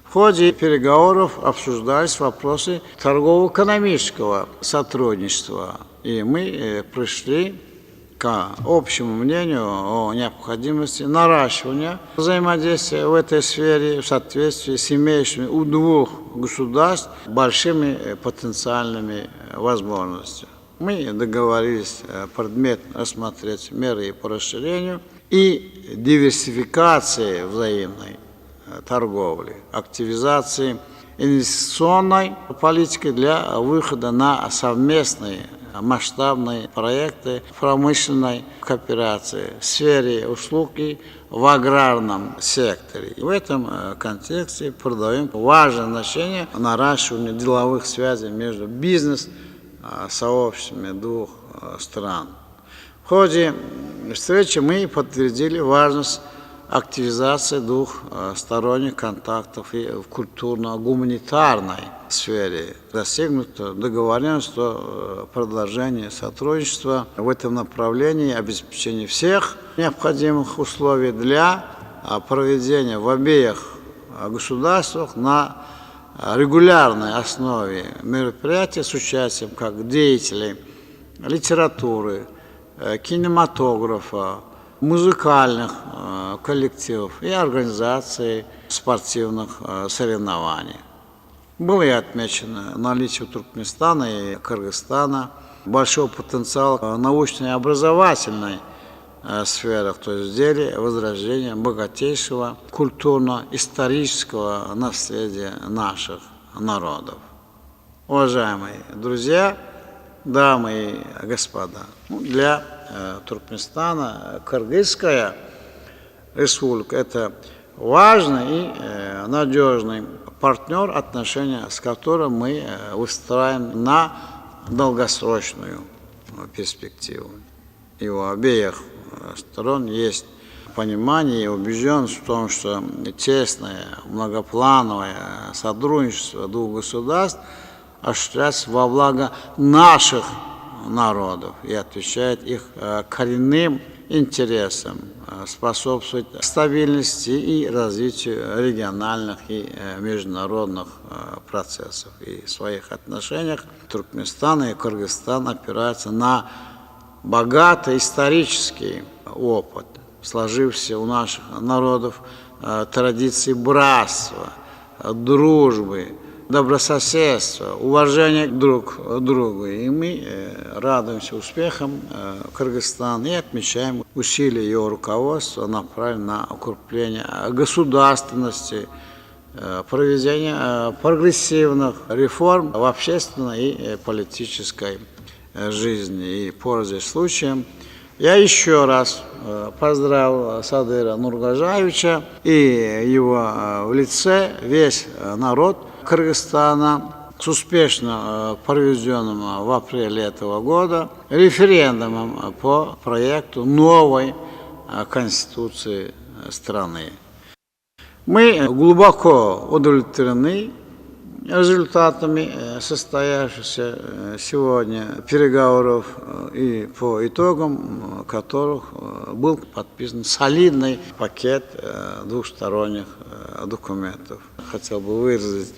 В ходе переговоров обсуждались вопросы торгово-экономического сотрудничества. И мы э, пришли к общему мнению о необходимости наращивания взаимодействия в этой сфере в соответствии с имеющими у двух государств большими э, потенциальными э, возможностями. Мы договорились предметно рассмотреть меры по расширению и диверсификации взаимной торговли, активизации инвестиционной политики для выхода на совместные масштабные проекты промышленной кооперации в сфере услуг и в аграрном секторе. И в этом э, контексте придаем важное значение наращиванию деловых связей между бизнес-сообществами двух э, стран. В ходе встречи мы подтвердили важность активизации двухсторонних контактов и в культурно-гуманитарной сфере. Достигнута договоренность о э, продолжении сотрудничества в этом направлении, обеспечении всех необходимых условий для э, проведения в обеих э, государствах на регулярной основе мероприятий с участием как деятелей литературы, кинематографа, музыкальных э, коллективов и организации спортивных э, соревнований. Было и отмечено наличие у Туркменистана и Кыргызстана большого потенциала научной и образовательной э, сферах, то есть в деле возрождения богатейшего культурно-исторического наследия наших народов. Уважаемые друзья, дамы и господа, ну, для э, Туркменистана Кыргызская республика – это важный и э, надежный партнер, отношения с которым мы э, выстраиваем на долгосрочную перспективу. И у обеих сторон есть понимание и убежденность в том, что тесное, многоплановое сотрудничество двух государств осуществляется во благо наших народов и отвечает их э, коренным интересам, э, способствует стабильности и развитию региональных и э, международных процессов. И в своих отношениях Туркменистан и Кыргызстан опираются на богатый исторический опыт. Сложившиеся у наших народов традиции братства, дружбы, добрососедства, уважения друг к другу. И мы радуемся успехам Кыргызстана и отмечаем усилия его руководства, направленные на укрепление государственности, проведение прогрессивных реформ в общественной и политической жизни. И, пользуясь случаем, я еще раз поздравил Садыра Нургожоевича и его в лице весь народ Кыргызстана с успешно проведенным в апреле этого года референдумом по проекту новой Конституции страны. Мы глубоко удовлетворены результатами состоявшихся сегодня переговоров и по итогам которых был подписан солидный пакет двухсторонних документов. Хотел бы выразить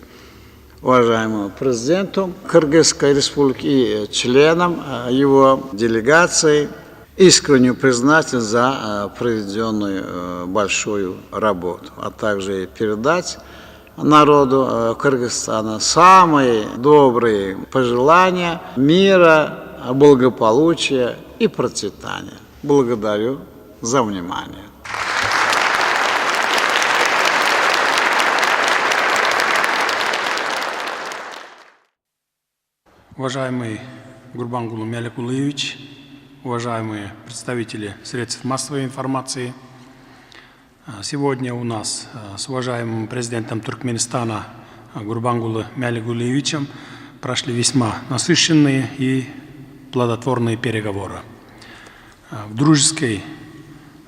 уважаемому президенту Кыргызской республики и членам его делегации искреннюю признательность за проведенную большую работу, а также передать народу Кыргызстана самые добрые пожелания мира, благополучия и процветания. Благодарю за внимание. Уважаемый Гурбангулы Мяликулыевич, уважаемые представители средств массовой информации, сегодня у нас с уважаемым президентом Туркменистана Гурбангулы Мялигулиевичем прошли весьма насыщенные и плодотворные переговоры. В дружеской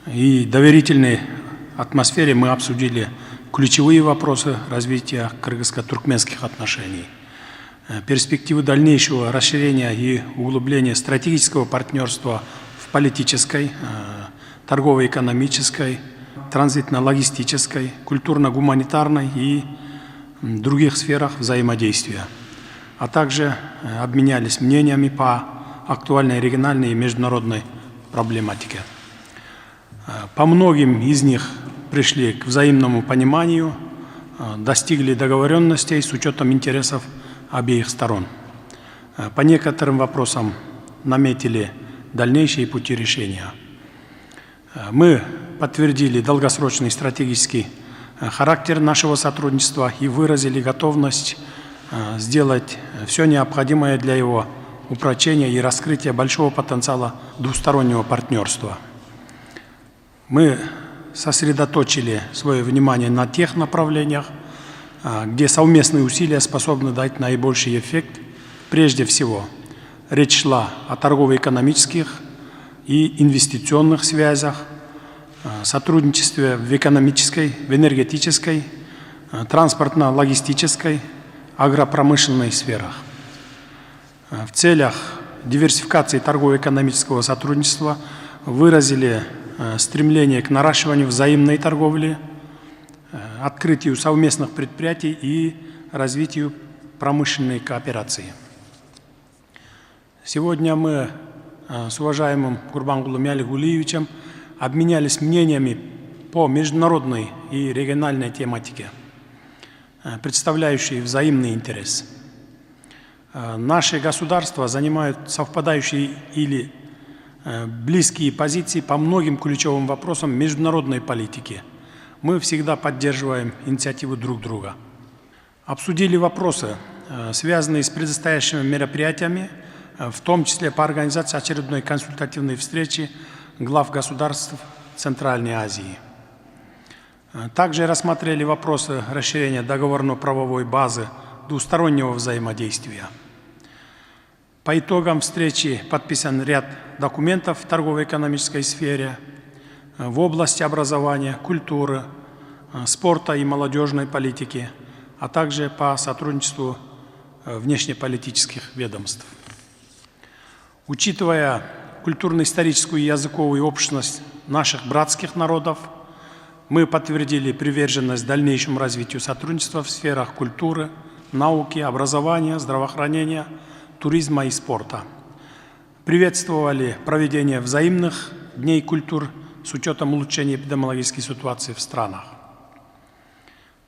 и доверительной атмосфере мы обсудили ключевые вопросы развития кыргызско-туркменских отношений, перспективы дальнейшего расширения и углубления стратегического партнерства в политической, торгово-экономической, транзитно-логистической, культурно-гуманитарной и других сферах взаимодействия, а также обменялись мнениями по актуальной региональной и международной проблематике. По многим из них пришли к взаимному пониманию, достигли договоренностей с учетом интересов обеих сторон. По некоторым вопросам наметили дальнейшие пути решения. Мы подтвердили долгосрочный стратегический характер нашего сотрудничества и выразили готовность сделать все необходимое для его упрочения и раскрытия большого потенциала двустороннего партнерства. Мы сосредоточили свое внимание на тех направлениях, где совместные усилия способны дать наибольший эффект. Прежде всего, речь шла о торгово-экономических и инвестиционных связях, сотрудничестве в экономической, в энергетической, транспортно-логистической, агропромышленной сферах. В целях диверсификации торгово-экономического сотрудничества выразили стремление к наращиванию взаимной торговли, открытию совместных предприятий и развитию промышленной кооперации. Сегодня мы с уважаемым Гурбангулом Мялигулиевичем обменялись мнениями по международной и региональной тематике, представляющей взаимный интерес. Наши государства занимают совпадающие или близкие позиции по многим ключевым вопросам международной политики. Мы всегда поддерживаем инициативы друг друга. Обсудили вопросы, связанные с предстоящими мероприятиями, в том числе по организации очередной консультативной встречи глав государств Центральной Азии. Также рассмотрели вопросы расширения договорно-правовой базы двустороннего взаимодействия. По итогам встречи подписан ряд документов в торгово-экономической сфере, в области образования, культуры, спорта и молодежной политики, а также по сотрудничеству внешнеполитических ведомств. Учитывая культурно-историческую и языковую общность наших братских народов, мы подтвердили приверженность дальнейшему развитию сотрудничества в сферах культуры, науки, образования, здравоохранения, туризма и спорта. Приветствовали проведение взаимных дней культур с учетом улучшения эпидемиологической ситуации в странах.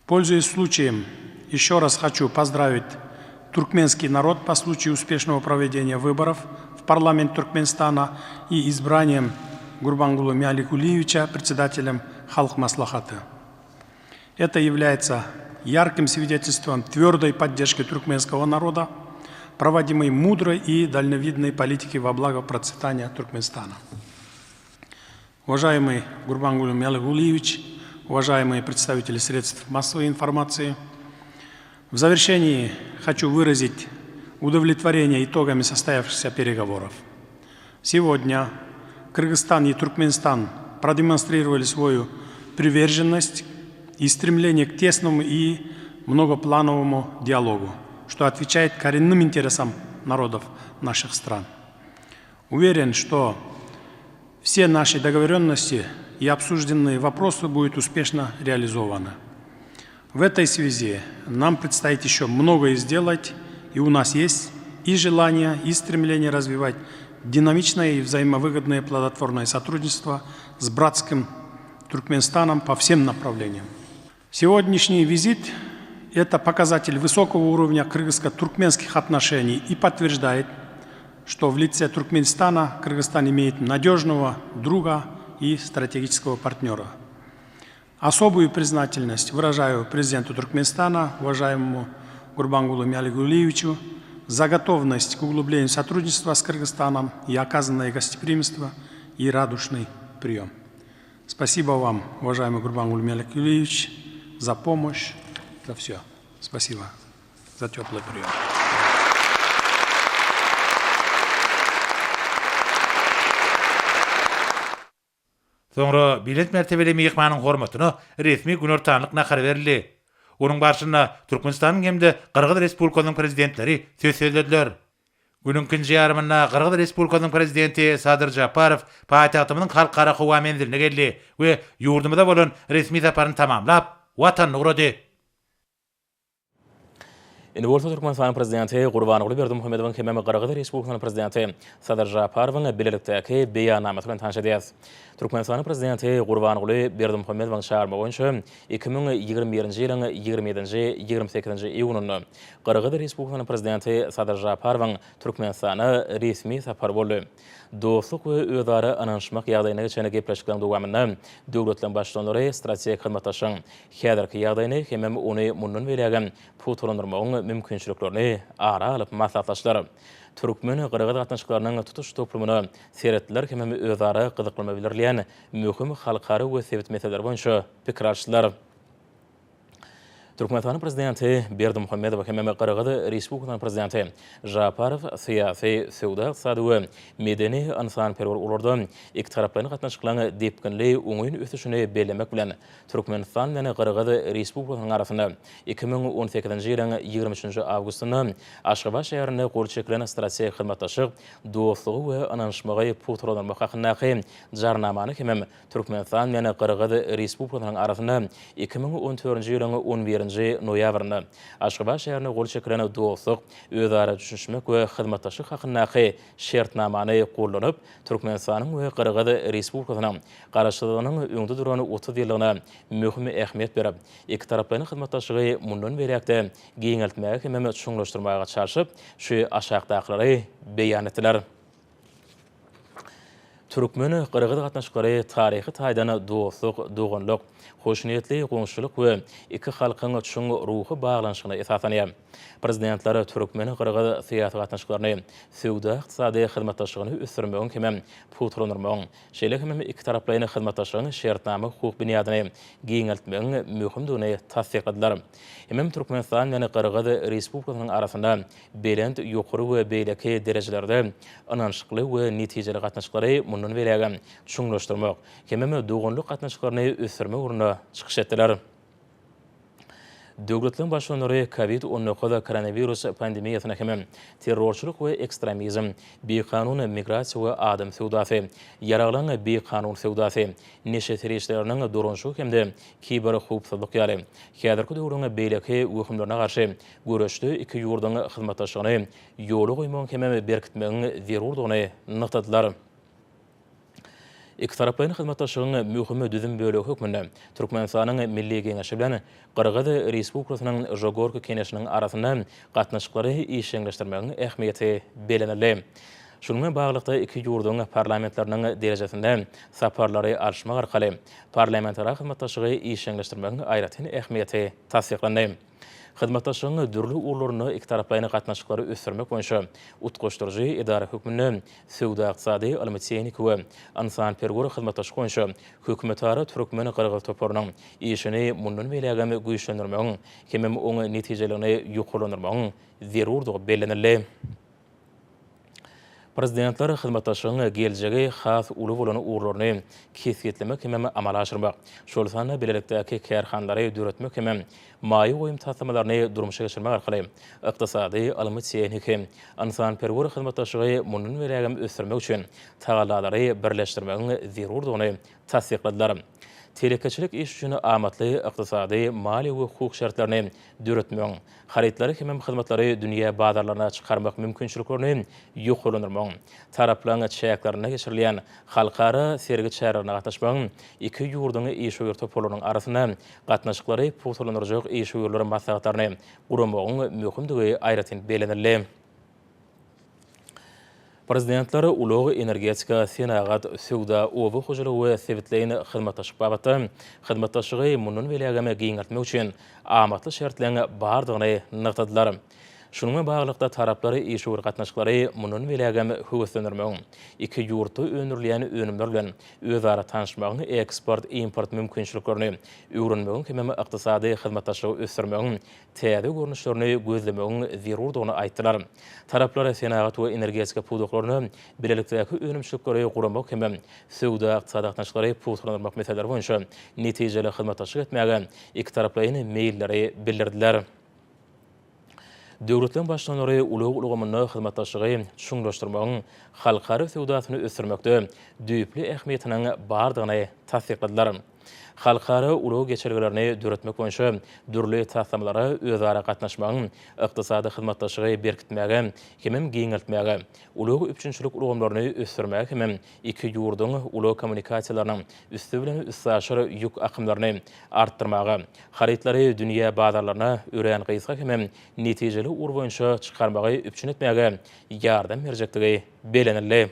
Пользуясь случаем, еще раз хочу поздравить туркменский народ по случаю успешного проведения выборов в парламент Туркменистана и избранием Гурбангулы Мяликулиевича председателем Халк Маслахаты. Это является ярким свидетельством твердой поддержки туркменского народа, проводимой мудрой и дальновидной политики во благо процветания Туркменистана. Уважаемый Гурбангулы Мялигулиевич, уважаемые представители средств массовой информации, в завершении хочу выразить удовлетворение итогами состоявшихся переговоров. Сегодня Кыргызстан и Туркменистан продемонстрировали свою приверженность и стремление к тесному и многоплановому диалогу, что отвечает коренным интересам народов наших стран. Уверен, что все наши договоренности и обсужденные вопросы будут успешно реализованы. В этой связи нам предстоит еще многое сделать, и у нас есть и желание, и стремление развивать динамичное и взаимовыгодное плодотворное сотрудничество с братским Туркменистаном по всем направлениям. Сегодняшний визит – это показатель высокого уровня кыргызско-туркменских отношений и подтверждает, что в лице Туркменистана Кыргызстан имеет надежного друга и стратегического партнера. Особую признательность выражаю президенту Туркменистана, уважаемому Гурбангулу Мялигулиевичу, за готовность к углублению сотрудничества с Кыргызстаном и оказанное гостеприимство и радушный прием. Спасибо вам, уважаемый Гурбангул Мяликулиевич, за помощь, за все. Спасибо за теплый прием. Soňra belent mertebeli myhmanyň hormatyna resmi günortanlyk nahary berildi. Onuň barşynda Türkmenistanyň hem-de Gyrgyz Respublikasynyň Prezidentleri söz sözlediler. Günüň ikinji ýarymynda Gyrgyz Respublikasynyň Prezidenti Sadyr Žaparow paýtagtymyzyň Halkara howa menziline geldi we ýurdumyza bolan resmi saparyny tamamlap, Watanyna ugrady. Indi bolsa Türkmenistanyň Prezidenti Gurbanguly Berdimuhamedowyň hemem Gyrgyz Respublikasynyň Prezidenti Sadyr Žaparowyň bilelikdäki Beýannamasy bilen tanyş edýäris. Türkmenistanyň Prezidenti Gurbanguly Berdimuhamedowyň çagyrmagy boýunça 2021-nji ýylyň 27-nji, 28-nji iýunynda Gyrgyz Respublikasynyň Prezidenti Sadyr Žaparowyň Türkmenistana resmi sapary boldy. Dostluk we özara ynanyşmak ýagdaýynda geçen gepleşikleriň dowamynda döwletleriň Baştutanlary strategik hyzmatdaşlygyň häzirki ýagdaýyny hemem ony mundan beýlägem pugtalandyrmagyň mümkinçiliklerini ara alyp maslahatlaşdylar. Türkmen-gyrgyz gatnaşyklarynyň tutuş toplumyna seretdiler hemem özara gyzyklanma bildirilýän möhüm halkara we sebit meseleleri boýunça pikir alyşdylar. Türkmenistanyň Prezidenti Berdimuhamedow hemem Gyrgyz Respublikasynyň Prezidenti Žaparow syýasy, söwda-ykdysady we medeni-ynsanperwer ugurlarda ikitaraplaýyn gatnaşyklaryň depginli oňyn ösüşini bellemek bilen, Türkmenistan bilen Gyrgyz Respublikasynyň arasynda 2018-nji ýylyň 23-nji awgustynda Aşgabat şäherinde gol çekilen strategik hyzmatdaşlyk, dostlugy we ynanyşmagy pugtalandyrmak hakyndaky Jarnamany hemem Türkmenistan bilen Gyrgyz Respublikasynyň arasynda 2014-nji ýylyň on birinji noýabrynda Aşgabat şäherinde gol çekilen Dostluk, özara düşünişmek we hyzmatdaşlyk hakyndaky Şertnamany gollanyp, Türkmenistanyň we Gyrgyz Respublikasynyň Garaşsyzlygynyň öňde duran 30 ýyllygyna möhüm ähmiýet berip, ikitaraplaýyn hyzmatdaşlygy mundan beýläk-de giňeltmäge hemem çuňlaşdyrmaga çalşyp, şu aşakdakylary beýan etdiler. Türkmen-gyrgyz gatnaşyklary taryhy taýdan dostluk, doganlyk, hoşniýetli goňşuçylyk we iki halkyň çuň ruhy baglanyşygyna esaslanýar. Prezidentler türkmen-gyrgyz syýasy gatnaşyklaryny, söwda-ykdysady hyzmatdaşlygyny ösdürmegiň hemem pugtalandyrmagyň, şeýle hemem ikitaraplaýyn hyzmatdaşlygyň şertnama-hukuk binýadyny giňeltmegiň möhümdigini tassykladylar. Hemem Türkmenistan bilen Gyrgyz Respublikasynyň arasynda belent ýokary we beýleki derejelerde ynanyşykly we netijeli gatnaşyklary mundan beýlägem çuňlaşdyrmak hemem doganlyk gatnaşyklaryny ösdürmek ugrunda çykyş etdiler. Döwletleriň Baştutanlary Covid 19 koronawirus pandemiýasyna hemem terrorçylyk we ekstremizm, bikanun migrasiýa we adam söwdasy, ýaraglaryň bikanun söwdasy, neşe serişdeleriniň dolanyşygy hem-de kiberhowpsuzlyk ýaly häzirki döwrüň beýleki wehimlerine garşy Göreşde iki ýurduň hyzmatdaşlygyny ýola goýmagyň hemem berkitmegiň zerurdygyny nygtadylar. Ikitaraplaýyn hyzmatdaşlygyň möhüm düzüm bölegi hökmünde Türkmenistanyň Milli Geňeşi bilen Gyrgyz Respublikasynyň Žogorku Keneşiniň arasynda gatnaşyklary işjeňleşdirmegiň ähmiýeti bellenildi. Şunuň bilen baglylykda, iki ýurduň parlamentleriniň derejesinde saparlary alyşmak arkaly parlamentara hyzmatdaşlygy işjeňleşdirmegiň aýratyn ähmiýeti tassyklandy. Hyzmatdaşlygyň dürli ugurlarynda ikitaraplaýyn gatnaşyklary ösdürmek boýunça utgaşdyryjy edara hökmünde Söwda-ykdysady, ylmy-tehniki we ynsanperwer hyzmatdaşlyk boýunça hökümetara türkmen-gyrgyz toparynyň işini mundan beýlägem güýçlendirmegiň hemem oň netijeliligini ýokarlandyrmagyň zerurdygy bellenildi. Prezidentler hyzmatdaşlygyň geljegi has uly bolan ugurlaryny kesgitlemek hemem amala aşyrmak, şol sanda bilelikdäki kärhanalary döretmek hemem maýa goýum taslamalaryny durmuşa geçirmek arkaly ykdysady, ylmy-tehniki, ynsanperwer hyzmatdaşlygy mundan beýlägem ösdürmek üçin tagallalary birleşdirmegiň zerurdygyny tassykladylar. Telekeçilik iş üçin amatly ykdysady, maliýe we hukuk şertlerini döretmegiň, harytlary hemem hyzmatlary dünýä bazarlaryna çykarmak mümkinçiliklerini ýokarlandyrmagyň, taraplaryň çäklerinde geçirilýän halkara sergi çärelerine gatnaşmagyň iki ýurduň işewür toparlarynyň arasynda gatnaşyklary pugtalandyrjak işewürler maslahatlaryny guramagyň möhümdigi aýratyn bellenildi. Prezidentler ulag, energetika, senagat, söwda, oba hojalygy we sebitleýin hyzmatdaşlyk babatda hyzmatdaşlygy mundan beýlägem giňeltmek üçin amatly şertleň bardygyny nygtadylar. Şunuň bilen baglylykda, taraplar işewür gatnaşyklary mundan beýlägem höweslendirmegiň, iki ýurtda öndürilýän önümler bilen özara tanyşmagyň, eksport-import mümkinçiliklerini öwrenmegiň hemem ykdysady hyzmatdaşlygy ösdürmegiň täze görnüşlerini gözlemegiň zerurdygyny aýtdylar. Taraplar senagat we energetika pudaklarynda bilelikdäki önümçilikleri guramak hem-de söwda-ykdysady gatnaşyklary pugtalandyrmak meseleleri boýunça netijeli hyzmatdaşlyk etmäge ikitaraplaýyn meýilleri bildirdiler. Döwletleriň Baştutanlary ulag ulgamynda hyzmatdaşlygy çuňlaşdyrmagyň halkara söwdasyny ösdürmekde düýpli ähmiýetiniň bardygyny tassykladylar. Halkara ulag geçelgelerini döretmek boýunça dürli taslamalara özara gatnaşmagyň ykdysady hyzmatdaşlygy berkitmäge hemem giňeltmäge, ulag üpjünçilik ulgamlaryny ösdürmäge hemem iki ýurduň ulag kommunikasiýalarynyň üsti bilen üstaşyr ýük akymlaryny artdyrmaga, harytlary dünýä bazarlaryna örän gysga hemem netijeli ugur boýunça çykarmagy üpjün etmäge ýardam berjekdigi bellenildi.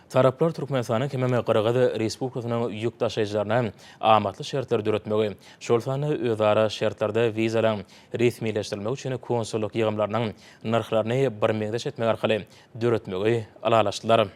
Taraplar Türkmenistanyň hemem Gyrgyz Respublikasynyň ýük daşaýjylaryna amatly şertleri döretmegi, şol sanda özara şertlerde wizalaryň resmileşdirilmegi üçin konsullyk ýygymlarynyň nyrhlaryny birmeňzeş etmek arkaly döretmegi ylalaşdylar.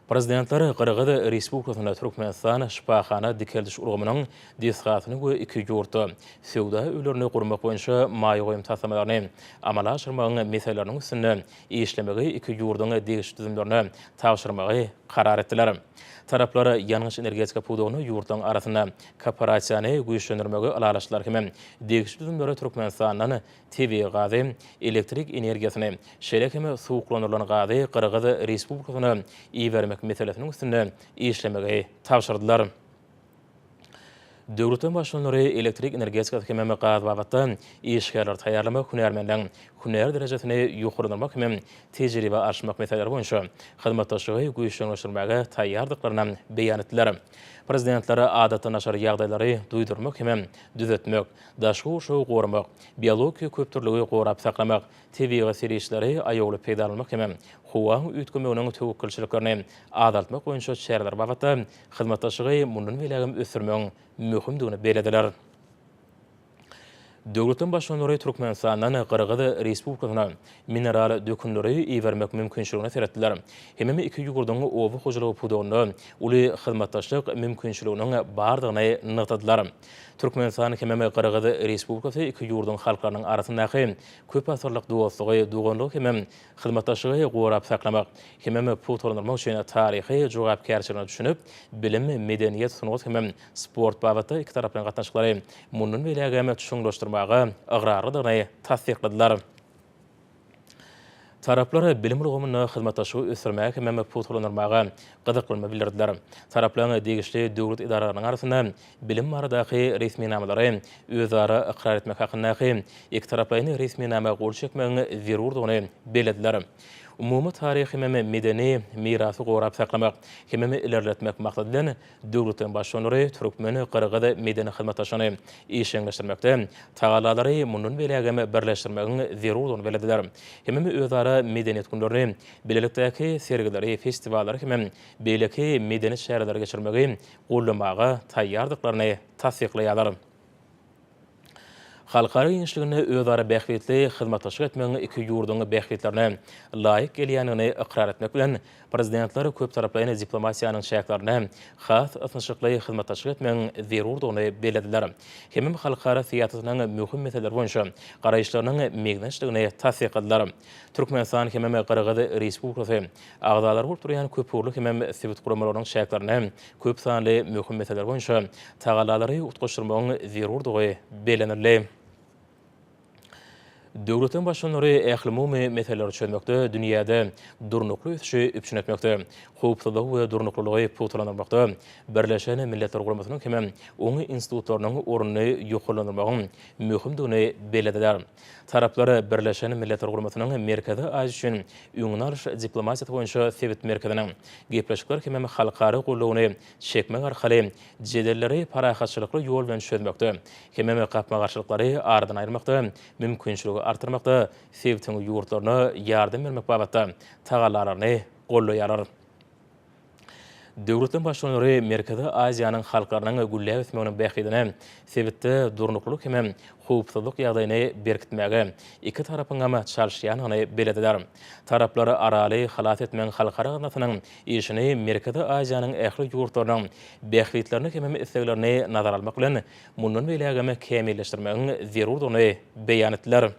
Prezidentler Gyrgyz Respublikasynda Türkmenistan şypahana dikeldiş ulgamynyň desgasyny we iki ýurtda söwda öýlerini gurmak boýunça maýa goýum taslamalaryny amala aşyrmagyň meseleleriniň üstünde işlemegi iki ýurduň degişli düzümlerine tabşyrmagy karar etdiler. Taraplar ýangyç-energetika pudagynda ýurtlaryň arasynda kooperasiýany güýçlendirmegi ylalaşdylar hem degişli düzümlere Türkmenistandan tebigy gazy, elektrik energiýasyny, şeýle hem suwuklandyrylan gazy Gyrgyz Respublikasyna ibermek meselesiniň üstünde işlemegi tabşyrdylar. Döwletden başlanlary elektrik energetikasy hemem gaz babatda işgärleri taýýarlamak, hünärmenleň hünär derejesini ýokarlandyrmak hemem tejribe alyşmak meseleleri boýunça hyzmatdaşlygy güýçlendirmäge taýýardyklaryny beýan etdiler. Prezidentler adatdan daşary ýagdaýlary duýdurmak hemem düzetmek, daşky gurşawy goramak, biologiki köpdürlügi gorap saklamak, tebigy serişdeleri aýawly peýdalanmak hemem howaň üýtgemeginiň töwekgelçiliklerini azaltmak boýunça çäreler babatda hyzmatdaşlygy mundan beýlägem ösdürmegiň möhümdigini bellediler. Döwletleriň Baştutanlary Türkmenistandan Gyrgyz Respublikasyna mineral dökünleri ibermek mümkinçiligine seretdiler. Hemem iki ýurduň oba hojalygy pudagynda uly hyzmatdaşlyk mümkinçiliginiň bardygyny nygtadylar. Türkmenistan hemem Gyrgyz Respublikasy iki ýurduň halklarynyň arasyndaky köpasyrlyk dostlugy, doganlygy hemem hyzmatdaşlygy gorap saklamak hemem pugtalandyrmak üçin taryhy jogapkärçiligine düşünip, bilim, medeniýet, sungat hemem sport babatda ikitaraplaýyn gatnaşyklary mundan beýlägem çuňlaşdyrmaga ygrarlydygyny tassykladylar. Taraplar bilim ulgamynda hyzmatdaşlygy ösdürmäge hemem pugtalandyrmaga gyzyklanma bildirdiler. Taraplaryň degişli döwlet edaralarynyň arasynda bilim baradaky resminamalary özara ykrar etmek hakyndaky ikitaraplaýyn resminama gol çekmegiň zerurdygyny bellediler. Umumy taryhy hemem medeni mirasy gorap saklamak hemem ilerletmek maksady bilen döwletleriň Baştutanlary türkmen-gyrgyz medeni hyzmatdaşlygyny işjeňleşdirmekde tagallalary mundan beýlägem birleşdirmegiň zerurdygyny bellediler. Hemem özara medeniýet günlerini, bilelikdäki sergileri, festiwallary hemem beýleki medeni çäreleri geçirmegi goldamaga taýýardyklaryny tassyklaýarlar. Halkara giňişliginde özara bähbitli hyzmatdaşlyk etmegiň iki ýurduň bähbitlerine laýyk gelýändigini ykrar etmek bilen, Prezidentler köptaraplaýyn diplomatiýanyň çäklerinde has ysnyşykly hyzmatdaşlyk etmegiň zerurdygyny bellediler. Hemem halkara syýasatynyň möhüm meseleleri boýunça garaýyşlarynyň meňzeşdigini tassykladylar. Türkmenistan hemem Gyrgyz Respublikasy agzalary bolup durýan köpugurly hemem sebit guramalarynyň çäklerinde köp sanly möhüm meseleler boýunça tagallalary utgaşdyrmagyň zerurdygy bellenildi. Döwletiň Baştutanlary ählumumy meseleleri çözmekde, dünýäde durnukly ösüşi üpjün etmekde, howpsuzlygy we durnuklylygy pugtalandyrmakda Birleşen Milletler Guramasynyň hemem oň institutlarynyň ornuny ýokarlandyrmagyň möhümdigini bellediler. Taraplar Birleşen Milletler Guramasynyň Merkezi Aziýa üçin öňüni alyş diplomatiýasy boýunça sebit merkeziniň gepleşikler hemem halkara goldawyny çekmek arkaly jedelleri parahatçylykly ýol bilen çözmekde hemem gapma-garşylyklary aradan aýyrmakda mümkinçiligi artdyrmakda sebitiň ýurtlaryna ýardam bermek babatda tagallalaryny goldaýarlar. Döwletleriň Baştutanlary Merkezi Aziýanyň halklarynyň gülläp ösmeginiň bähbidine sebitde durnuklylyk hemem howpsuzlyk ýagdaýyny berkitmäge iki tarapyňam çalyşýandygyny bellediler. Taraplar Araly halas etmegiň halkara gaznasynyň işini Merkezi Aziýanyň ähli ýurtlarynyň bähbitlerini hemem isleglerini nazara almak bilen mundan beýlägem kämilleşdirmegiň zerurdygyny beýan etdiler.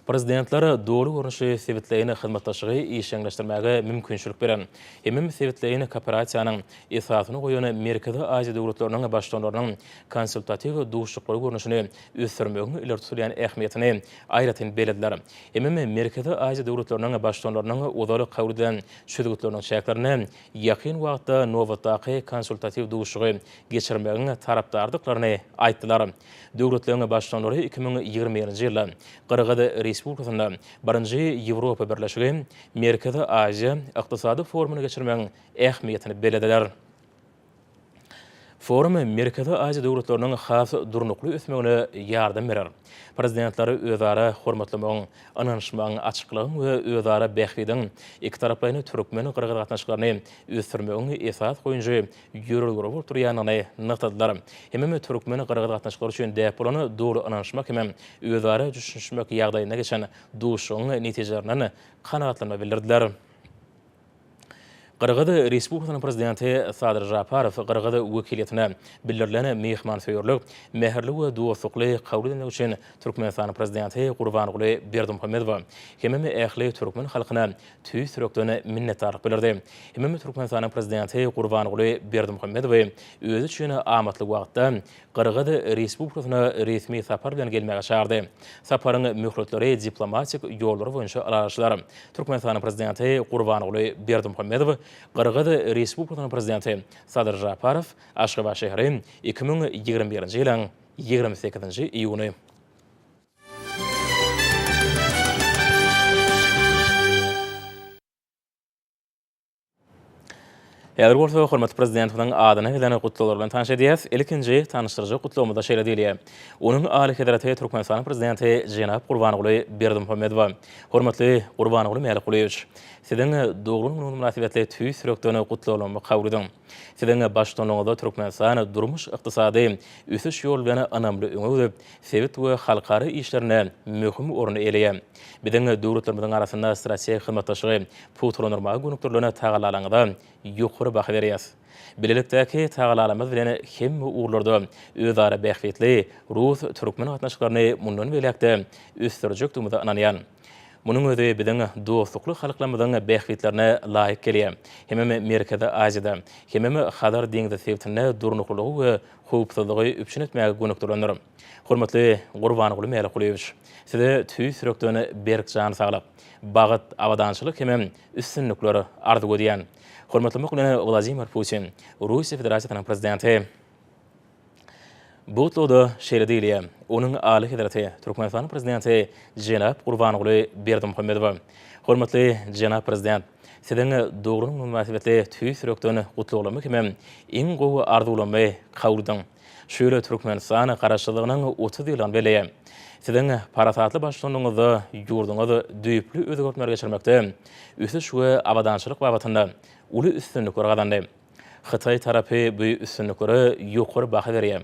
Prezidentler doly görnüşli sebitleýin hyzmatdaşlygy işjeňleşdirmäge mümkinçilik beren, hemem sebitleýin kooperasiýanyň esasyny goýan Merkezi Aziýa döwletleriniň Baştutanlarynyň konsultatiw duşuşyklary görnüşini ösdürmegiň ileri tutulýan ähmiýetini aýratyn bellediler. Hemem Merkezi Aziýa döwletleriniň Baştutanlarynyň ozal kabul edilen çözgütleriniň çäklerinde ýakyn wagtda nobatdaky konsultatiw duşuşygy geçirmegiň tarapdarydyklaryny aýtdylar. Döwletleriň Baştutanlary 2021-nji ýylda Gyrgyz Respublikasynda birinji Ýewropa Birleşigi, Merkezi Aziýa ykdysady forumyny geçirmegiň ähmiýetini bellediler. Forum Merkezi Aziýa döwletleriniň has durnukly ösmegine ýardam berer. Prezidentler özara hormatlamagyň, ynanyşmagyň, açyklygyň we özara bähbidiň ikitaraplaýyn türkmen-gyrgyz gatnaşyklaryny ösdürmegiň esas goýujy ýörelgeleri bolup durýandygyny nygtadylar. Hemem türkmen-gyrgyz gatnaşyklary üçin däp bolan doly ynanyşmak hemem özara düşünişmek ýagdaýynda geçen duşuşygyň netijelerinden kanagatlanma bildirdiler. Gyrgyz Respublikasynyň Prezidenti Sadyr Žaparow gyrgyz wekiliýetine bildirilen myhmansöýerlik, mähirli we dostlukly kabul edilmegi üçin Türkmenistanyň Prezidenti Gurbanguly Berdimuhamedowa hemem ähli türkmen halkyna tüýs ýürekden minnetdarlyk bildirdi. Hemem Türkmenistanyň Prezidenti Gurbanguly Berdimuhamedowy özi üçin amatly wagtda Gyrgyz Respublikasyna resmi sapar bilen gelmäge çagyrdy. Saparyň möhletleri diplomatik ýollar boýunça ylalaşylar. Türkmenistanyň Prezidenti Gurbanguly Berdimuhamedow, Gyrgyz Respublikasynyň Prezidenti Sadyr Žaparow, Aşgabat şäheri, 2021-nji ýylyň 28-nji iýuny. Häzir bolsa hormatly Prezidentimiziň adyna gelen gutlaglar bilen tanyş edýäs. Ilkinji tanyşdyryjy gutlagymyzda şeýle diýilýär. Onuň Alyhezreti Türkmenistanyň Prezidenti jenap Gurbanguly Berdimuhamedowa. Hormatly Gurbanguly Mälikgulyýewiç! Siziň doglan günüňiz mynasybetli tüýs ýürekden gutlaglarymy kabul ediň. Siziň baştutanlygyňyzda Türkmenistan durmuş-ykdysady ösüş ýoly bilen ynamly öňe gidip, sebit we halkara işlerinde möhüm orun eýeleýär. Biziň döwletlerimiziň arasynda strategik hyzmatdaşlygy pugtalandyrmaga gönükdirilen tagallalaryňyza ýokary baha berýäris. Bilelikdäki tagallalarymyz bilen hemme ugurlarda özara bähbitli rus-türkmen gatnaşyklaryny mundan beýläk-de ösdürjekdigimize ynanýan. Munuň özi biziň dostlukly halklarymyzyň bähbitlerine laýyk gelýär. Hemem Merkezi Aziýada, hemem Hazar deňzi sebitinde durnuklylygy we howpsuzlygy üpjün etmäge gönükdirilendir. Hormatly Gurbanguly Mälikgulyýewiç, Size tüýs ýürekden berk jan saglyk, bagt, abadançylyk hemem üstünlikler arzuw edýän. Hormatlamak bilen Wladimir Putin, Russiýa Federasiýasynyň Prezidenti. Bu gutlagda şeýle diýilýär, Onuň Alyhezreti, Türkmenistanyň Prezidenti jenap Gurbanguly Berdimuhamedowa. Hormatly jenap Prezident! Siziň doglan günüňiz mynasybetli tüýs ýürekden gutlaglarymy hemem iň gowy arzuwlarymy kabul ediň. Şu ýyl Türkmenistan Garaşsyzlygynyň 30 ýyllygyny belleýär. Siziň parasatly baştutanlygyňyzda ýurduňyz düýpli özgertmeleri geçirmekde, ösüş we abadançylyk babatynda uly üstünlikleri gazandy. Hytaý tarapy bu üstünliklere ýokary baha berýär.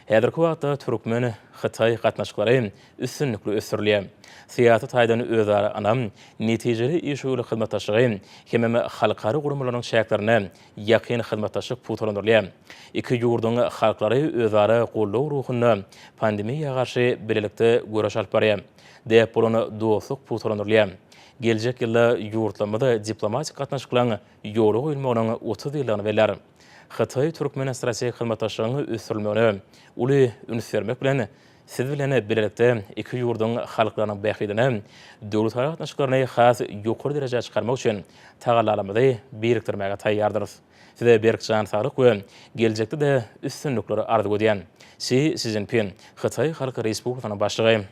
Häzirki wagtda türkmen, hytaý gatnaşyklary üstünlikli ösdürilýär. Syýasy taýdan özara ynam, netijeli işewürlik hyzmatdaşlygy hemem halkara guramalarynyň çäklerinde ýakyn hyzmatdaşlyk pugtalandyrylýar. Iki ýurduň halklary özara goldaw ruhunda pandemiýa garşy bilelikde göreş alyp barýar. Däp bolan dostluk pugtalandyrylýar. Geljek ýylda ýurtlarymyz diplomatik gatnaşyklaryň ýola goýulmagynyň 30 ýyllygyny bellär. Hytaý-türkmen strategik hyzmatdaşlygyň ösdürilmegine uly üns bermek bilen, siz bilen bilelikde iki ýurduň halklarynyň bähbidine döwletara gatnaşyklaryny has ýokary derejä çykarmak üçin tagallalarymyzy birikdirmäge taýýardyrys. Size berk jan saglyk we geljekde-de üstünlikleri arzuw edýän. Si Szinpin, Hytaý Halk Respublikasynyň Başlygy.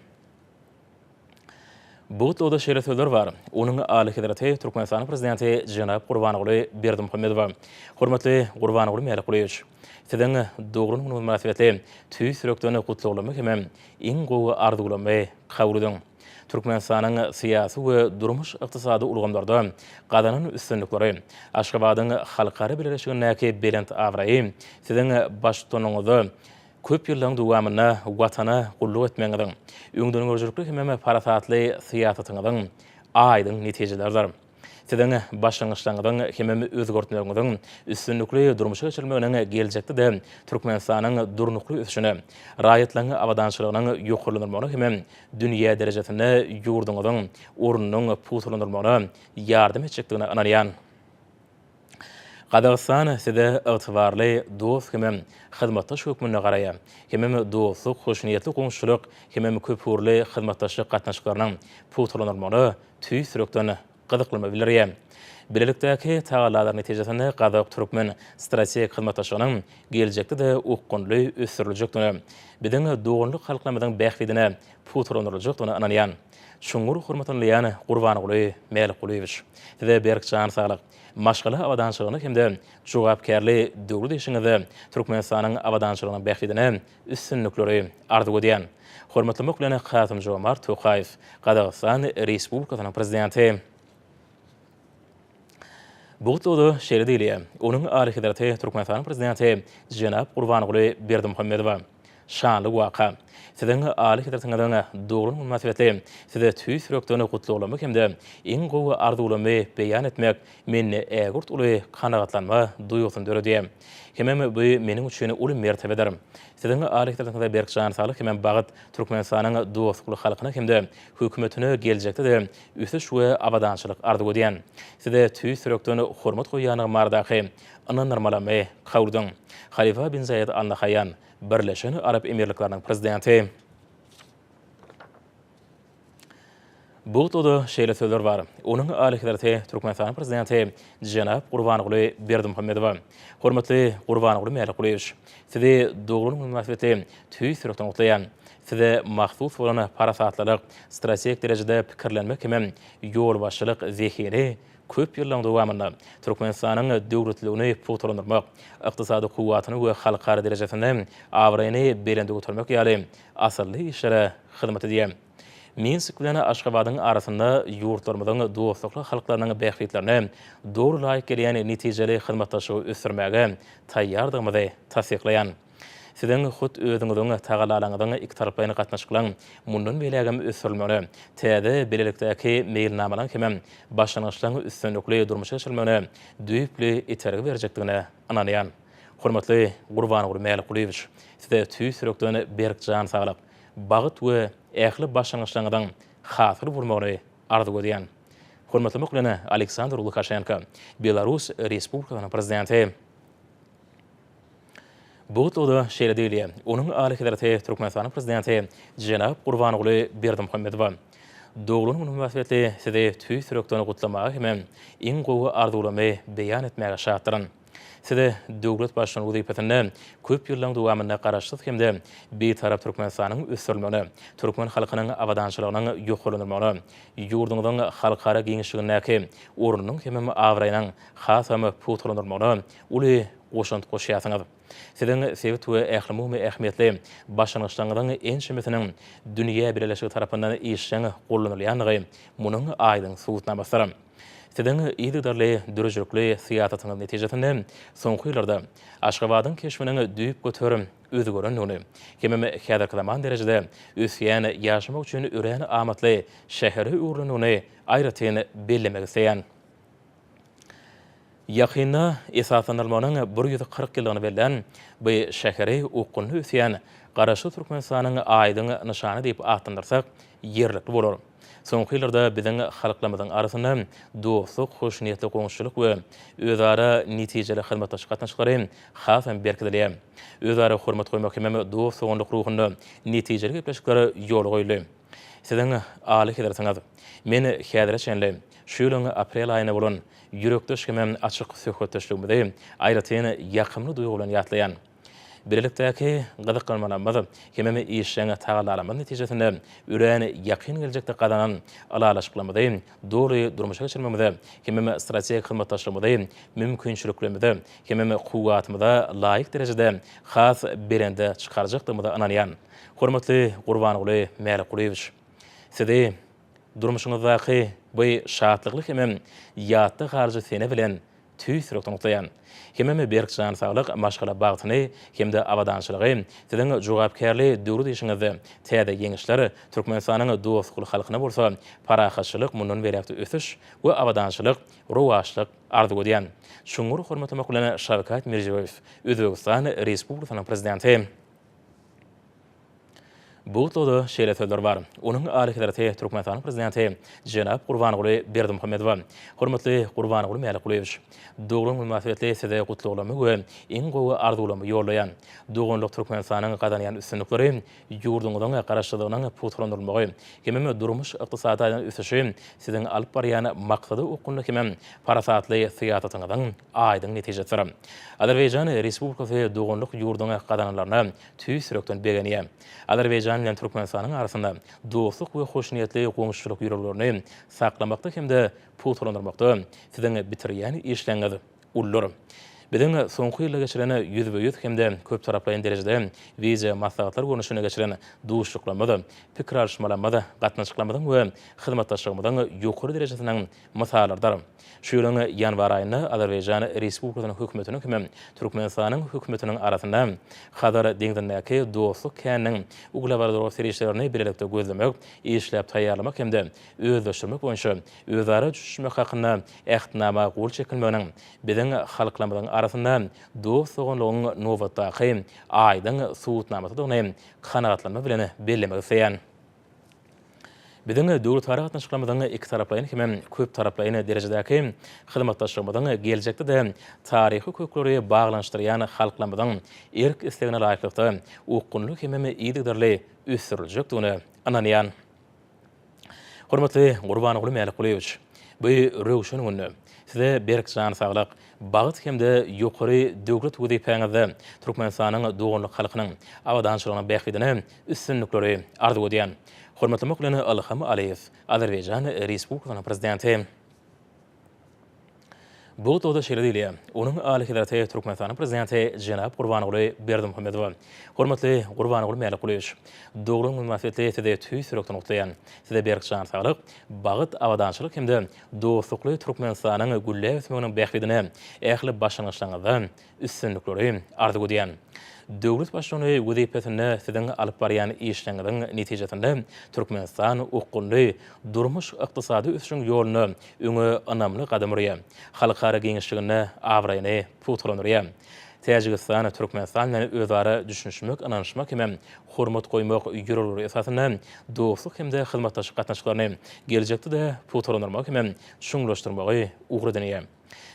Bu gutlagda şeýle sözler bar, Onuň Alyhezreti Türkmenistanyň Prezidenti jenap Gurbanguly Berdimuhamedowa. Hormatly Gurbanguly Mälikgulyýewiç! Siziň doglan günüňiz mynasybetli tüýs ýürekden gutlaglarymy hemem iň gowy arzuwlarymy kabul ediň. Türkmenistanyň syýasy we durmuş-ykdysady ulgamlarda gazanan üstünlikleri, Aşgabadyň halkara bileleşigindäki belent abraýy Siziň baştutanlygyňyzda Köp ýyllaryň dowamynda Watana gulluk etmegiňiziň, öňdengörüjilikli hemem parasatly syýasatyňyzyň aýdyň netijeleridir. Siziň başlangyçlaryňyzyň hemem özgertmeleriňiziň üstünlikli durmuşa geçirilmeginiň geljekde-de Türkmenistanyň durnukly ösüşine, raýatlaryň abadançylygynyň ýokarlandyrylmagyna hemem dünýä derejesinde ýurduňyzyň ornunyň pugtalandyrylmagyna ýardam etjekdigine ynanýan. Gazagystan size ygtybarly dost hemem hyzmatdaş hökmünde garaýar. Hemem dostluk, hoşniýetli goňşuçylyk hemem köpugurly hyzmatdaşlyk gatnaşyklarynyň pugtalandyrylmagyna tüýs ýürekden gyzyklanma bildirýär. Bilelikdäki tagallalar netijesinde gazak-türkmen strategik hyzmatdaşlygynyň geljekde-de okgunly ösdüriljekdigine, biziň doganlyk halklarymyzyň bähbidine pugtalandyryljakdygyna ynanýan. Çuňňur hormatlanylýan Gurbanguly Mälikgulyýewiç! Size berk jan saglyk, maşgala abadançylygyny hem-de jogapkärli döwlet işiňizde Türkmenistanyň abadançylygynyň bähbidine üstünlikleri arzuw edýän. Hormatlamak bilen Kasym-Žomart Tokaýew, Gazagystan Respublikasynyň Prezidenti. Bu gutlagda şeýle diýilýär, Onuň Alyhezreti Türkmenistanyň Prezidenti jenap Gurbanguly Berdimuhamedowa. Şanly waka! Siziň Alyhezretiňiziň doglan güni mynasybetli Size tüýs ýürekden gutlaglarymy hem-de iň gowy arzuwlarymy beýan etmek mende ägirt uly kanagatlanma duýgusyny döredýär. Hemem bu meniň üçin uly mertebedir. Siziň Alyhezretiňize berk jan saglyk hemem bagt, Türkmenistanyň dostlukly halkyna hem-de Hökümetine geljekde-de ösüş we abadançylyk arzuw edýän. Size tüýs ýürekden hormat goýýandygym baradaky ynandyrmalamy kabul ediň. Halifa bin Zaýed Al Nahaýan, Birleşen Arap Emirlikleriniň Prezidenti. Bu gutlagda şeýle sözler bar, Onuň Alyhezreti Türkmenistanyň Prezidenti jenap Gurbanguly Berdimuhamedowa. Hormatly Gurbanguly Mälikgulyýewiç! Sizi doglan güni mynasybetli tüýs ýürekden gutlaýan. Size mahsus bolan parasatlylyk, strategik derejede pikirlenmek hemem ýolbaşçylyk zehini köp ýyllaryň dowamynda Türkmenistanyň döwletliligini pugtalandyrmak, ykdysady kuwwatyny we halkara derejesinde abraýyny belende götermek ýaly asylly işlere hyzmat edýär. Minsk bilen Aşgabadyň arasynda ýurtlarymyzyň dostlukly halklarynyň bähbitlerine doly laýyk gelýän netijeli hyzmatdaşlygy ösdürmäge taýýardygymyzy tassyklaýan. Siziň hut özüňiziň tagallalaryňyzyň ikitaraplaýyn gatnaşyklaryň mundan beýlägem ösdürilmegine, täze bilelikdäki meýilnamalaryň hemem başlangyçlaryň üstünlikli durmuşa geçirilmegine düýpli itergi berjekdigine ynanýan. Hormatly Gurbanguly Mälikgulyýewiç, Size tüýs ýürekden berk jan saglyk, bagt we ähli başlangyçlaryňyzyň hasyl bolmagyny arzuw edýän. Hormatlamak bilen, Aleksandr Lukaşenko, Belarus Respublikasynyň Prezidenti. Bu gutlagda şeýle diýilýär, Onuň Alyhezreti Türkmenistanyň Prezidenti jenap Gurbanguly Berdimuhamedowa. Doglan güni mynasybetli Sizi tüýs ýürekden gutlamaga hemem iň gowy arzuwlarymy beýan etmäge şatdyryn. Size döwlet Baştutany wezipesinde köp ýyllaryň dowamynda Garaşsyz hem-de Bitarap Türkmenistanyň ösdürilmegine, türkmen halkynyň abadançylygynyň ýokarlandyrylmagyna, ýurduňyzyň halkara giňişligindäki ornunyň hemem abraýynyň hasam pugtalandyrylmagyna uly goşant goşýarsyňyz. Siziň sebit we ählumumy ähmiýetli başlangyçlaryňyzyň ençemesiniň dünýä bileleşigi tarapyndan işjeň gollanylýandygy munuň aýdyň subutnamasydyr. Siziň yzygiderli döredijilikli syýasatyňyz netijesinde soňky ýyllarda Aşgabadyň keşbiniň düýpgöter özgerendigini hemem häzirki zaman derejede ösýän, ýaşamak üçin örän amatly şähere öwrülendigini aýratyn bellemek isleýän. Ýakynda esaslandyrylmagynyň 140 ýyllygyny bellän bu şäheri okgunly ösýän Garaşsyz Türkmenistanyň aýdyň nyşany diýip atlandyrsak ýerlikli bolar. Soňky ýyllarda biziň halklarymyzyň arasynda dostluk, hoşniýetli goňşuçylyk we özara netijeli hyzmatdaşlyk gatnaşyklary hasam berkidilýär. Özara hormat goýmak hemem dost-doganlyk ruhunda netijeli gepleşikler ýola goýuldy. Siziň Aly hezretiňiz, men häzire çenli şu ýylyň aprel aýynda bolan ýürekdeş hemem açyk söhbetdeşligimizi aýratyn ýakymly duýgy bilen ýatlaýan. Bilelikdäki gyzyklanmalarymyz hemem işjeň tagallalarymyz netijesinde örän ýakyn geljekde gazanan ylalaşyklarymyzy doly durmuşa geçirmegimize hemem strategik hyzmatdaşlygymyzy mümkinçiliklerimize hemem kuwwatymyza laýyk derejede has belende çykarjakdygymyza ynanýan. Hormatly Gurbanguly Mälikgulyýewiç, Sizi durmuşyňyzdaky bu şatlykly hemem ýatda galyjy sene bilen tüýs ýürekden gutlaýan. Hemem berk jan saglyk, maşgala bagtyny hem-de abadançylygy, Siziň jogapkärli döwlet işiňizde täze ýeňişler, Türkmenistanyň dostlukly halkyna bolsa parahatçylyk, mundan beýläk-de ösüş we abadançylyk, rowaçlyk arzuw edýän. Çuňňur hormatlamak bilen Şawkat Mirziýoýew, Özbegistan Respublikasynyň Prezidenti. Bu gutlagda şeýle sözler bar, Onuň Alyhezreti Türkmenistanyň Prezidenti jenap Gurbanguly Berdimuhamedowa, Hormatly Gurbanguly Mälikgulyýewiç! Doglan gün mynasybetli Size gutlaglarymy we iň gowy arzuwlarymy ýollaýan. Doganlyk Türkmenistanyň gazanýan üstünlikleri, ýurduňyzyň Garaşsyzlygynyň pugtalandyrylmagy hemem durmuş-ykdysady taýdan ösüşi Siziň alyp barýan maksada okgunly hemem parasatly syýasatyňyzyň aýdyň netijesidir. Azerbaýjan Respublikasy doganlyk ýurduň gazananlaryna tüýs ýürekden begenýär. Azerbaýjan bilen Türkmenistanyň arasynda dostluk we hoşniýetli goňşuçylyk ýörelgelerini saklamakda hem-de pugtalandyrmakda siziň bitirýän işleriňiz uludyr. Biziň soňky ýylda geçiren ýüzbe-ýüz hem-de köptaraplaýyn derejede wideo maslahatlar görnüşinde geçiren duşuşyklarymyz, pikir alyşmalarymyz gatnaşyklarymyzyň we hyzmatdaşlygymyzyň ýokary derejesiniň mysallarydyr. Şu ýylyň ýanwar aýynda Azerbaýjan Respublikasynyň Hökümetiniň hem Türkmenistanyň Hökümetiniň arasynda Hazar deňzindäki Dostluk käniniň uglewodorod serişdelerini bilelikde gözlemek, işläp taýýarlamak hem-de özleşdirmek boýunça özara düşünişmek hakynda Ähtnama gol çekilmeginiň biziň halklarymyzyň arasynda dost-doganlygyň nobatdaky aýdyň subutnamasydygyny kanagatlanma bilen bellemek isleýän. Biziň döwletara gatnaşyklarymyzyň ikitaraplaýyn hemem köptaraplaýyn derejedäki hyzmatdaşlygymyzyň geljekde-de taryhy kökleri baglanyşdyrýan halklarymyzyň erk-islegine laýyklykda okgunly hemem yzygiderli ösdüriljekdigine ynanýan. Hormatly Gurbanguly Mälikgulyýewiç, bu röwşen günde Size berk jan saglyk, bagt hem-de ýokary döwlet wezipäňizde Türkmenistanyň doganlyk halkynyň abadançylygynyň bähbidine üstünlikleri arzuw edýän. Hormatlamak bilen Ilham Aliýew, Azerbaýjan Respublikasynyň Prezidenti. Bu gutlagda şeýle diýilýär, Onuň Alyhezreti Türkmenistanyň Prezidenti jenap Gurbanguly Berdimuhamedowa. Hormatly Gurbanguly Mälikgulyýewiç! Doglan gün mynasybetli Sizi tüýs ýürekden gutlaýan. Size berk jan saglyk, bagt, abadançylyk hem-de dostlukly Türkmenistanyň gülläp ösmeginiň bähbidine ähli başlangyçlaryňyzda üstünlikleri arzuw edýän. Döwlet Baştutany wezipesinde siziň alyp barýan işleriňiziň netijesinde Türkmenistan okgunly durmuş-ykdysady ösüşiň ýolunda öňe ynamly gadam urýar, halkara giňişliginde abraýyny pugtalandyrýar. Täjigistan Türkmenistan bilen özara düşünişmek, ynanyşmak hem hormat goýmak ýörelgeleri esasynda dostluk hem-de hyzmatdaşlyk gatnaşyklaryny geljekde-de pugtalandyrmagy hem çuňlaşdyrmagy ugur edinýär.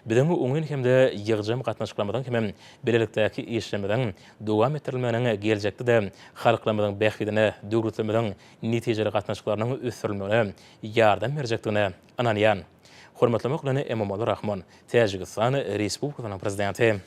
Biziň oňyn hem-de ýygjam gatnaşyklarymyzyň hemem bilelikdäki işlerimiziň dowam etdirilmeginiň geljekde-de halklarymyzyň bähbidine döwletlerimiziň netijeli gatnaşyklarynyň ösdürilmegine ýardam berjekdigine ynanýan. Hormatlamak bilen Emomali Rahmon, Täjigistan Respublikasynyň Prezidenti.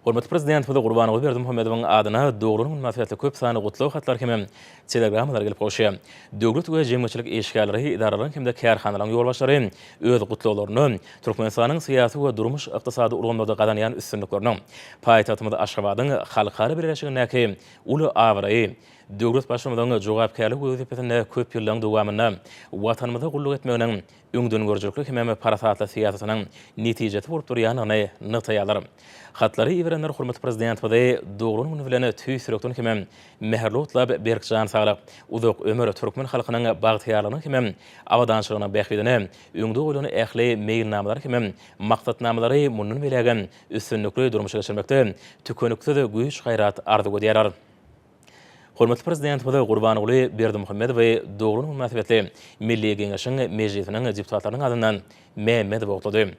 Hormatly Prezidentimiz Gurbanguly Berdimuhamedowyň adyna doglan güni mynasybetli köp sanly gutlag hatlary hemem telegrammalar gelip gowuşýar. Döwlet we jemgyýetçilik işgärleri, edaralaryň hem-de kärhanalaryň ýolbaşçylary öz gutlaglarynda Türkmenistanyň syýasy we durmuş-ykdysady ulgamlarda gazanýan üstünlikleriniň, paýtagtymyz Aşgabadyň halkara bileleşigindäki uly abraýy, döwlet Baştutanynyň jogapkärli wezipesinde köp ýyllaryň dowamynda Watanymyza gulluk etmeginiň öňdengörüjilikli hemem parasatly syýasatynyň netijesi bolup durýandygyny nygtaýarlar. Hatlary iberenler hormatly Prezidentimizi doglan güni bilen tüýs ýürekden hemem mähirli gutlap, berk jan saglyk, uzak ömür, türkmen halkynyň bagtyýarlygynyň hemem abadançylygynyň bähbidine öňde goýlan ähli meýilnamalary hemem maksatnamalary mundan beýlägem üstünlikli durmuşa geçirmekde tükeniksiz güýç-gaýrat arzuw edýärler. Hormatly Prezidentimiz Gurbanguly Berdimuhamedowy doglan güni mynasybetli Milli Geňeşiň Mejlisiniň deputatlarynyň adyndan Mämmedow gutlady.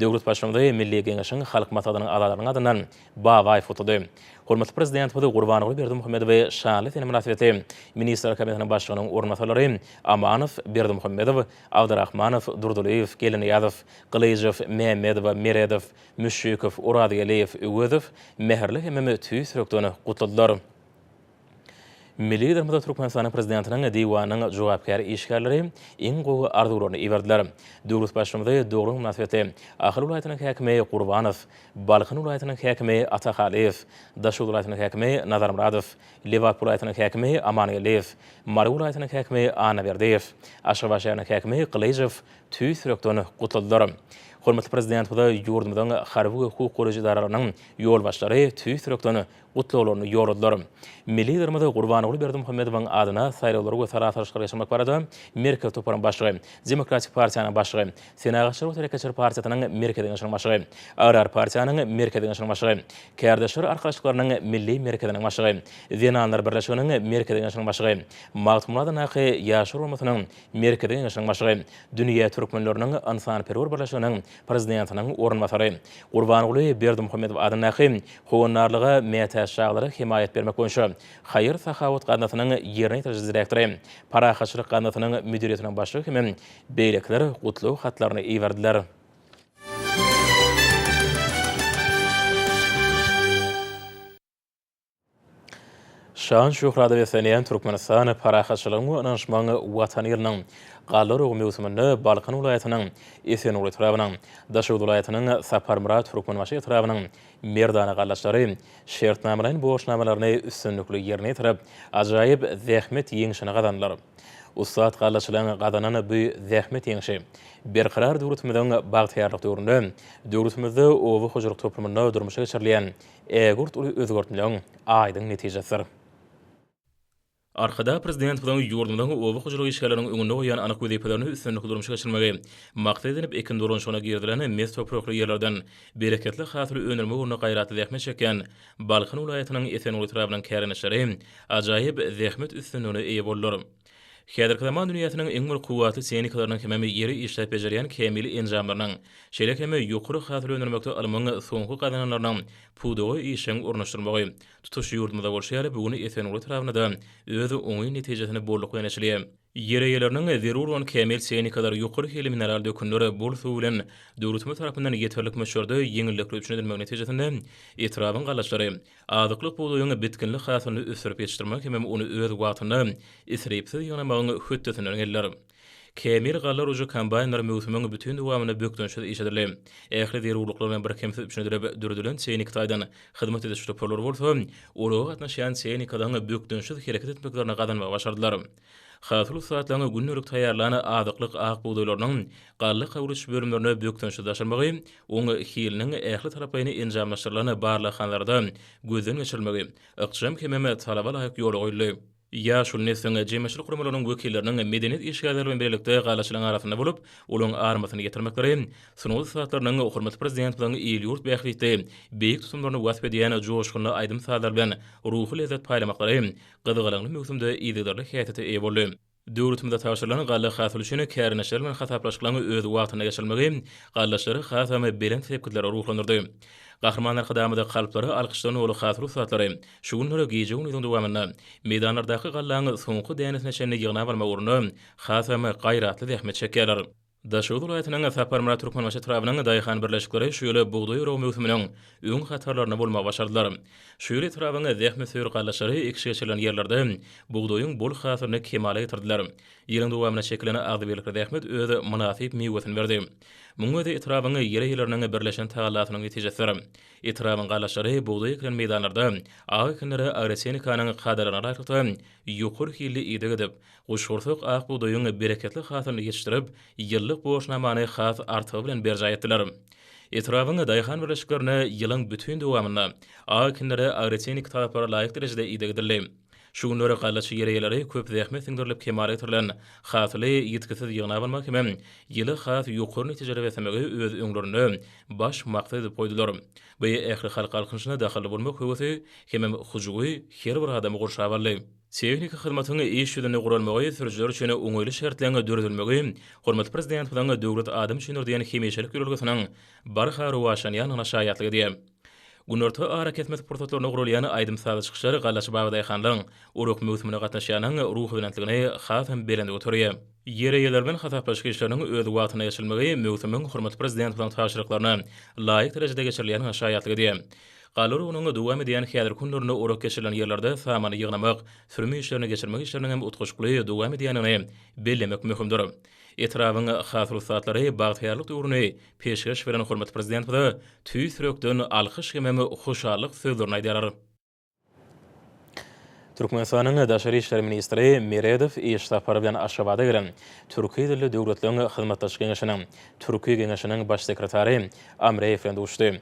Döwlet Baştutanymyzy Milli Geňeşiň Halk Maslahatynyň agzalarynyň adyndan Babaýew gutlady. Hormatly Prezidentimiz Gurbanguly Berdimuhamedowy şanly sene mynasybetli Ministrler Kabinetiniň Başlygynyň orunbasarlary Amanow, Berdimuhamedow, Abdyrahmanow, Durdylyýew, Geldinyýazow, Gylyjow, Mämmedowa, Meredow, Müşşikow, Orazgeldiýew, Öwezow mähirli hemem tüýs ýürekden gutladylar. Milli Liderimize Türkmenistanyň Prezidentiniň Diwanynyň jogapkär işgärleri iň gowy arzuwlaryny iberdiler. Döwlet Baştutanymy doglan mynasybetli Ahal welaýatynyň häkimi Gurbanow, Balkan welaýatynyň häkimi Atahalyýew, Daşoguz welaýatynyň häkimi Nazarmyradow, Lebap welaýatynyň häkimi Amangeldiýew, Mary welaýatynyň häkimi Annaberdiýew, Aşgabat şäheriniň häkimi Gylyjow tüýs ýürekden gutladylar. Hormatly Prezidentimize ýurdumyzyň harby we hukuk goraýjy edaralarynyň ýolbaşçylary tüýs ýürekden gutlaglaryny ýolladylar. Milli Liderimiz Gurbanguly Berdimuhamedowyň adyna saýlawlary we sala salşyklary geçirmek barada Merkezi toparyň başlygy, Demokratik partiýanyň başlygy, Senagatçylar we telekeçiler partiýasynyň Merkezi Geňeşiniň başlygy, Agrar partiýanyň Merkezi Geňeşiniň başlygy, Kärdeşler arkalaşyklarynyň Milli merkeziniň başlygy, Zenanlar birleşiginiň Merkezi Geňeşiniň başlygy, Magtymguly adyndaky Ýaşlar guramasynyň Merkezi Geňeşiniň başlygy, Dünýä türkmenleriniň ynsanperwer birleşiginiň Prezidentiniň orunbasary, Gurbanguly Berdimuhamedow adyndaky Howandarlyga mätäç çagalara hemaýat bermek boýunça haýyr-sahawat gaznasynyň ýerine ýetiriji direktory, Parahatçylyk gaznasynyň müdiriýetiniň başlygy hemem beýlekiler gutlag hatlaryny iberdiler. Şan-şöhrata beslenýän Türkmenistan parahatçylygyň we ynanyşmagyň Watany ýylynyň galla oragy möwsüminde Balkan welaýatynyň Esenguly etrabynyň, Daşoguz welaýatynyň Saparmyrat Türkmenbaşy etrabynyň merdana gallaçlary şertnamalaýyn borçnamalaryny üstünlikli ýerine ýetirip, ajaýyp zähmet ýeňşini gazandylar. Ussat gallaçylaryň gazanan bu zähmet ýeňşi Berkarar döwletimiziň bagtyýarlyk döwründe döwletimizde oba hojalyk toplumynda durmuşa geçirilýän ägirt uly özgertmeleň aýdyň netijesidir. Arkadag Prezidentimiziň ýurdumyzyň oba hojalyk işgärleriniň öňünde goýýan anyk wezipelerini üstünlikli durmuşa geçirmegi maksat edinip ekin dolanyşygyna girizilen mes toprakly ýerlerden bereketli hasyl öndürmek ugrunda gaýratly zähmet çekýän Balkan welaýatynyň Esenguly etrabynyň kärendeçileri ajaýyp zähmet üstünligine eýe boldular. Häzirki zaman dünýäsiniň iň bir kuwwatly tehnikalarynyň hemem ýeri işläp bejerýän kämil enjamlarynyň, şeýle hem ýokary hasyl öndürmekde ylmyň soňky gazananlarynyň pudaga işjeň ornaşdyrylmagy, tutuş ýurdumyzda bolşy ýaly, bu gün Esenguly etrabynda-da öz oňyn netijesini bolluk bilen eçilýär. Ýer eýeleriniň zerur bolan kämil tehnikalar, ýokary hilli mineral dökünler, bol suw bilen döwletimiz tarapyndan ýeterlik möçberde ýeňillikli üpjün edilmegi netijesinde etrabyň gallaçlary Azyklyk bugdaýyň bitginli hasylyny ösdürip ýetişdirmek hemem ony öz wagtynda isripsiz ýygnamagyň hötdesinden geldiler. Kämil galla urujy kombaýnlar möwsümiň bütin dowamynda bökdençsiz işledildi. Ähli zerurlyklar bilen birkemsiz üpjün edilip, döredilen tehniki taýdan hyzmat ediş toparlary bolsa, oraga gatnaşýan tehnikalaryň bökdençsiz hereket etmeklerini gazanmagy başardylar. Hasyl ussatlaryň gündelik taýýarlan azyklyk ak bugdaýlarynyň galla kabul ediş bölümlerine bökdençsiz daşalmagy, oň hiliniň ähli taraplaýyn enjamlaşdyrylan barlaghanalarda gözden geçirilmegi ykjam hemem talaba laýyk ýola goýuldy. Ýaşuly nesliň, jemgyýetçilik guramalarynyň wekilleriniň medeniýet işgärleri bilen birlikde gallaçylaryň arasynda bolup, olaryň armasyny ýetirmekleri, sungat ussatlarynyň hormatly Prezidentimiziň il-ýurt bähbitli beýik tutumlaryny wasp edýän joşgunly aýdym-sazlar bilen ruhy lezzet paýlamaklary gyzgalaňly möwsümde yzygiderli häsiýete eýe boldy. Döwletimize tabşyrylan galla hasyly üçin kärendeçiler bilen hasaplaşyklaryň öz wagtynda geçirilmegi gallaçylary hasam belent sepgitlere ruhlandyrdy. Gahryman Arkadagymyza kalplary alkyşdan doly hasyl ussatlary şu günler gije-gündiziň dowamynda meýdanlardaky gallaň soňky dänesine çenli ýygnap almak ugrunda hasam gaýratly zähmet çekýärler. Daşoguz welaýatynyň Saparmyrat Türkmenbaşy etrabynyň daýhan birleşikleri şu ýyl bugdaý oragy möwsüminiň öň hatarlarynda bolmagy başardylar. Şu ýyl etrabyň zähmetsöýer gallaçlary ekiş geçirilen ýerlerde bugdaýyň bol hasylyny kemala getirdiler. Ýylyň dowamynda çekilen agzybirlikli zähmet öz mynasyp miwesini berdi. Munuň özi etrabyň ýer eýeleriniň birleşen tagallasynyň netijesidir. Etrabyň gallaçlary bugdaý ekilen meýdanlarda ak ekinlere agrotehnikanyň kadalaryna laýyklykda ýokary hilli ideg edip, Guşgursak ak bugdaýyň bereketli hasylyny ýetişdirip, ýyllyk borçnamany has artygy bilen berjaý etdiler. Etrabyň daýhan birleşiklerinde ýylyň bütin dowamynda ak ekinlere agrotehniki talaplara laýyk derejede ideg edildi. Şu günler gallaçy ýer eýeleri köp zähmet siňdirilip kemala getirilen hasyly ýitgisiz ýygnap almak hemem ýyly has ýokary netijelere beslemegi öz öňlerinde baş maksat edip goýdular. Bu ählihalk galkynyşyna dahylly bolmak höwesi hemem hyjuwy her bir adamy gurşap aldy. Tehniki hyzmatyň iş ýüzünde guralmagy, sürüjiler üçin oňaýly şertleň döredilmegi hormatly Prezidentimiziň Döwlet adam üçindir diýen hemişelik ýörelgesiniň barha rowaçlanýandygyna şaýatlyk edýär. Günorta arakesmesi pursatlarynda guralýan aýdym-sazly çykyşlar gallaçy babadaýhanlaryň, orak möwsümine gatnaşýanlaryň ruhubelentligini hasam belende göterýär. Ýer eýeleri bilen hasaplaşyk işleriniň öz wagtynda geçirilmegi möwsümiň hormatly Prezidentimiziň tabşyryklaryna laýyk derejede geçirilýändigine şaýatlyk edýär. Galla oragynyň dowam edýän häzirki günlerinde orak geçirilen ýerlerde samany ýygnamak, sürüm işlerini geçirmek işleriniň hem utgaşykly dowam edýändigini bellemek möhümdir. Etrabyň hasyl ussatlary bagtyýarlyk döwrüni peşgeş beren hormatly Prezidentimize tüýs ýürekden alkyş hemem hoşallyk sözlerini aýdýarlar. Türkmenistanyň Daşary işler ministri Meredow iş sapary bilen Aşgabada gelen Türki dilli döwletleriň hyzmatdaşlyk geňeşiniň, Türki geňeşiniň Baş sekretary Amreýew bilen duşuşdy.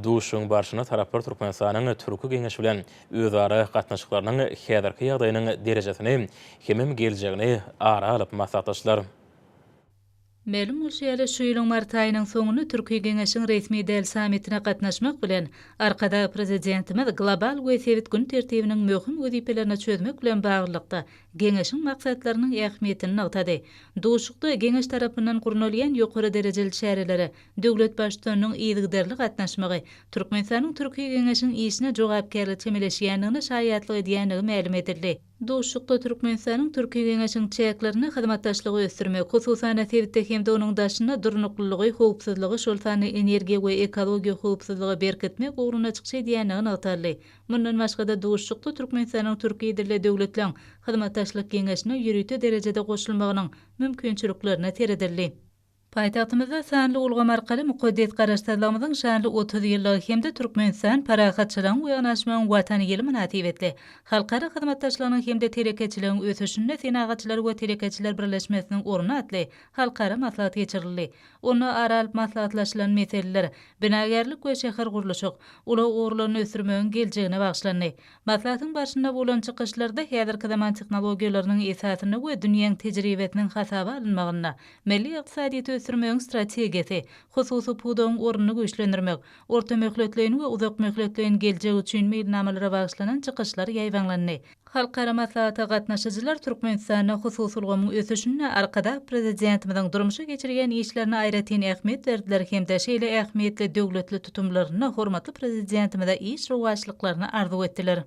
Duşuşygyň barşynda taraplar Türkmenistanyň Türki geňeşi bilen özara gatnaşyklarynyň häzirki ýagdaýynyň derejesini hemem geljegini ara alyp maslahatlaşdylar. Mälim bolşy ýaly, şu ýylyň mart aýynyň soňunda Türki Geňeşiň resmi däl sammitine gatnaşmak bilen, Arkadag Prezidentimiz global we sebit gün tertibiniň möhüm wezipelerini çözmek bilen baglylykda, Geňeşiň maksatlarynyň ähmiýetini nygtady. Duşuşykda Geňeş tarapyndan gurnalýan ýokary derejeli çärelere döwlet Baştutanynyň yzygiderli gatnaşmagy Türkmenistanyň Türki Geňeşiň işine jogapkärli çemeleşýändigine şaýatlyk edýändigi mälim edildi. Duşuşykda Türkmenistanyň Türki Geňeşiň çäklerinde hyzmatdaşlygy ösdürmek, hususan-da, sebitde hem-de onuň daşynda durnuklylygy, howpsuzlygy, şol sanda energiýa we ekologiýa howpsuzlygy berkitmek ugrunda çykyş edýändigi nygtaldy. Mundan başga-da, duşuşykda Türkmenistanyň Türki dilli döwletleriň Hyzmatdaşlyk Geňeşine ýörite derejede goşulmagynyň mümkinçiliklerine seredildi. Paýtagtymyzda sanly ulgam arkaly mukaddes Garaşsyzlygymyzyň şanly 30 ýyllygy hem-de Türkmenistan, parahatçylygyň we ynaşmagyň Watany ýyly mynasybetli Halkara hyzmatdaşlygynyň hem-de telekeçiligiň ösüşinde Senagatçylar we telekeçiler birleşmesiniň orny atly halkara maslahat geçirildi. Onda ara alyp maslahatlaşylan meseleler binagärlik we şähergurluşyk, ulag ugurlaryny ösdürmegiň geljegine bagyşlandy. Maslahatyň barşynda bolan çykyşlarda häzirki zaman tehnologiýalarynyň esasynda we dünýäň tejribesiniň hasaba alynmagynda milli ykdysadyýeti ösdürmegiň strategiýasy, hususy pudagyň ornuny güýçlendirmek, orta möhletleýin we uzak möhletleýin geljek üçin meýilnamalara bagyşlanan çykyşlar ýaýbaňlandy. Halkara maslahata gatnaşyjylar Türkmenistanda hususy ulgamyň ösüşinde Arkadag Prezidentimiziň durmuşa geçirýän işlerine aýratyn ähmiýet berdiler hem-de şeýle ähmiýetli döwletli tutumlarynda hormatly Prezidentimize iş rowaçlyklaryny arzuw etdiler.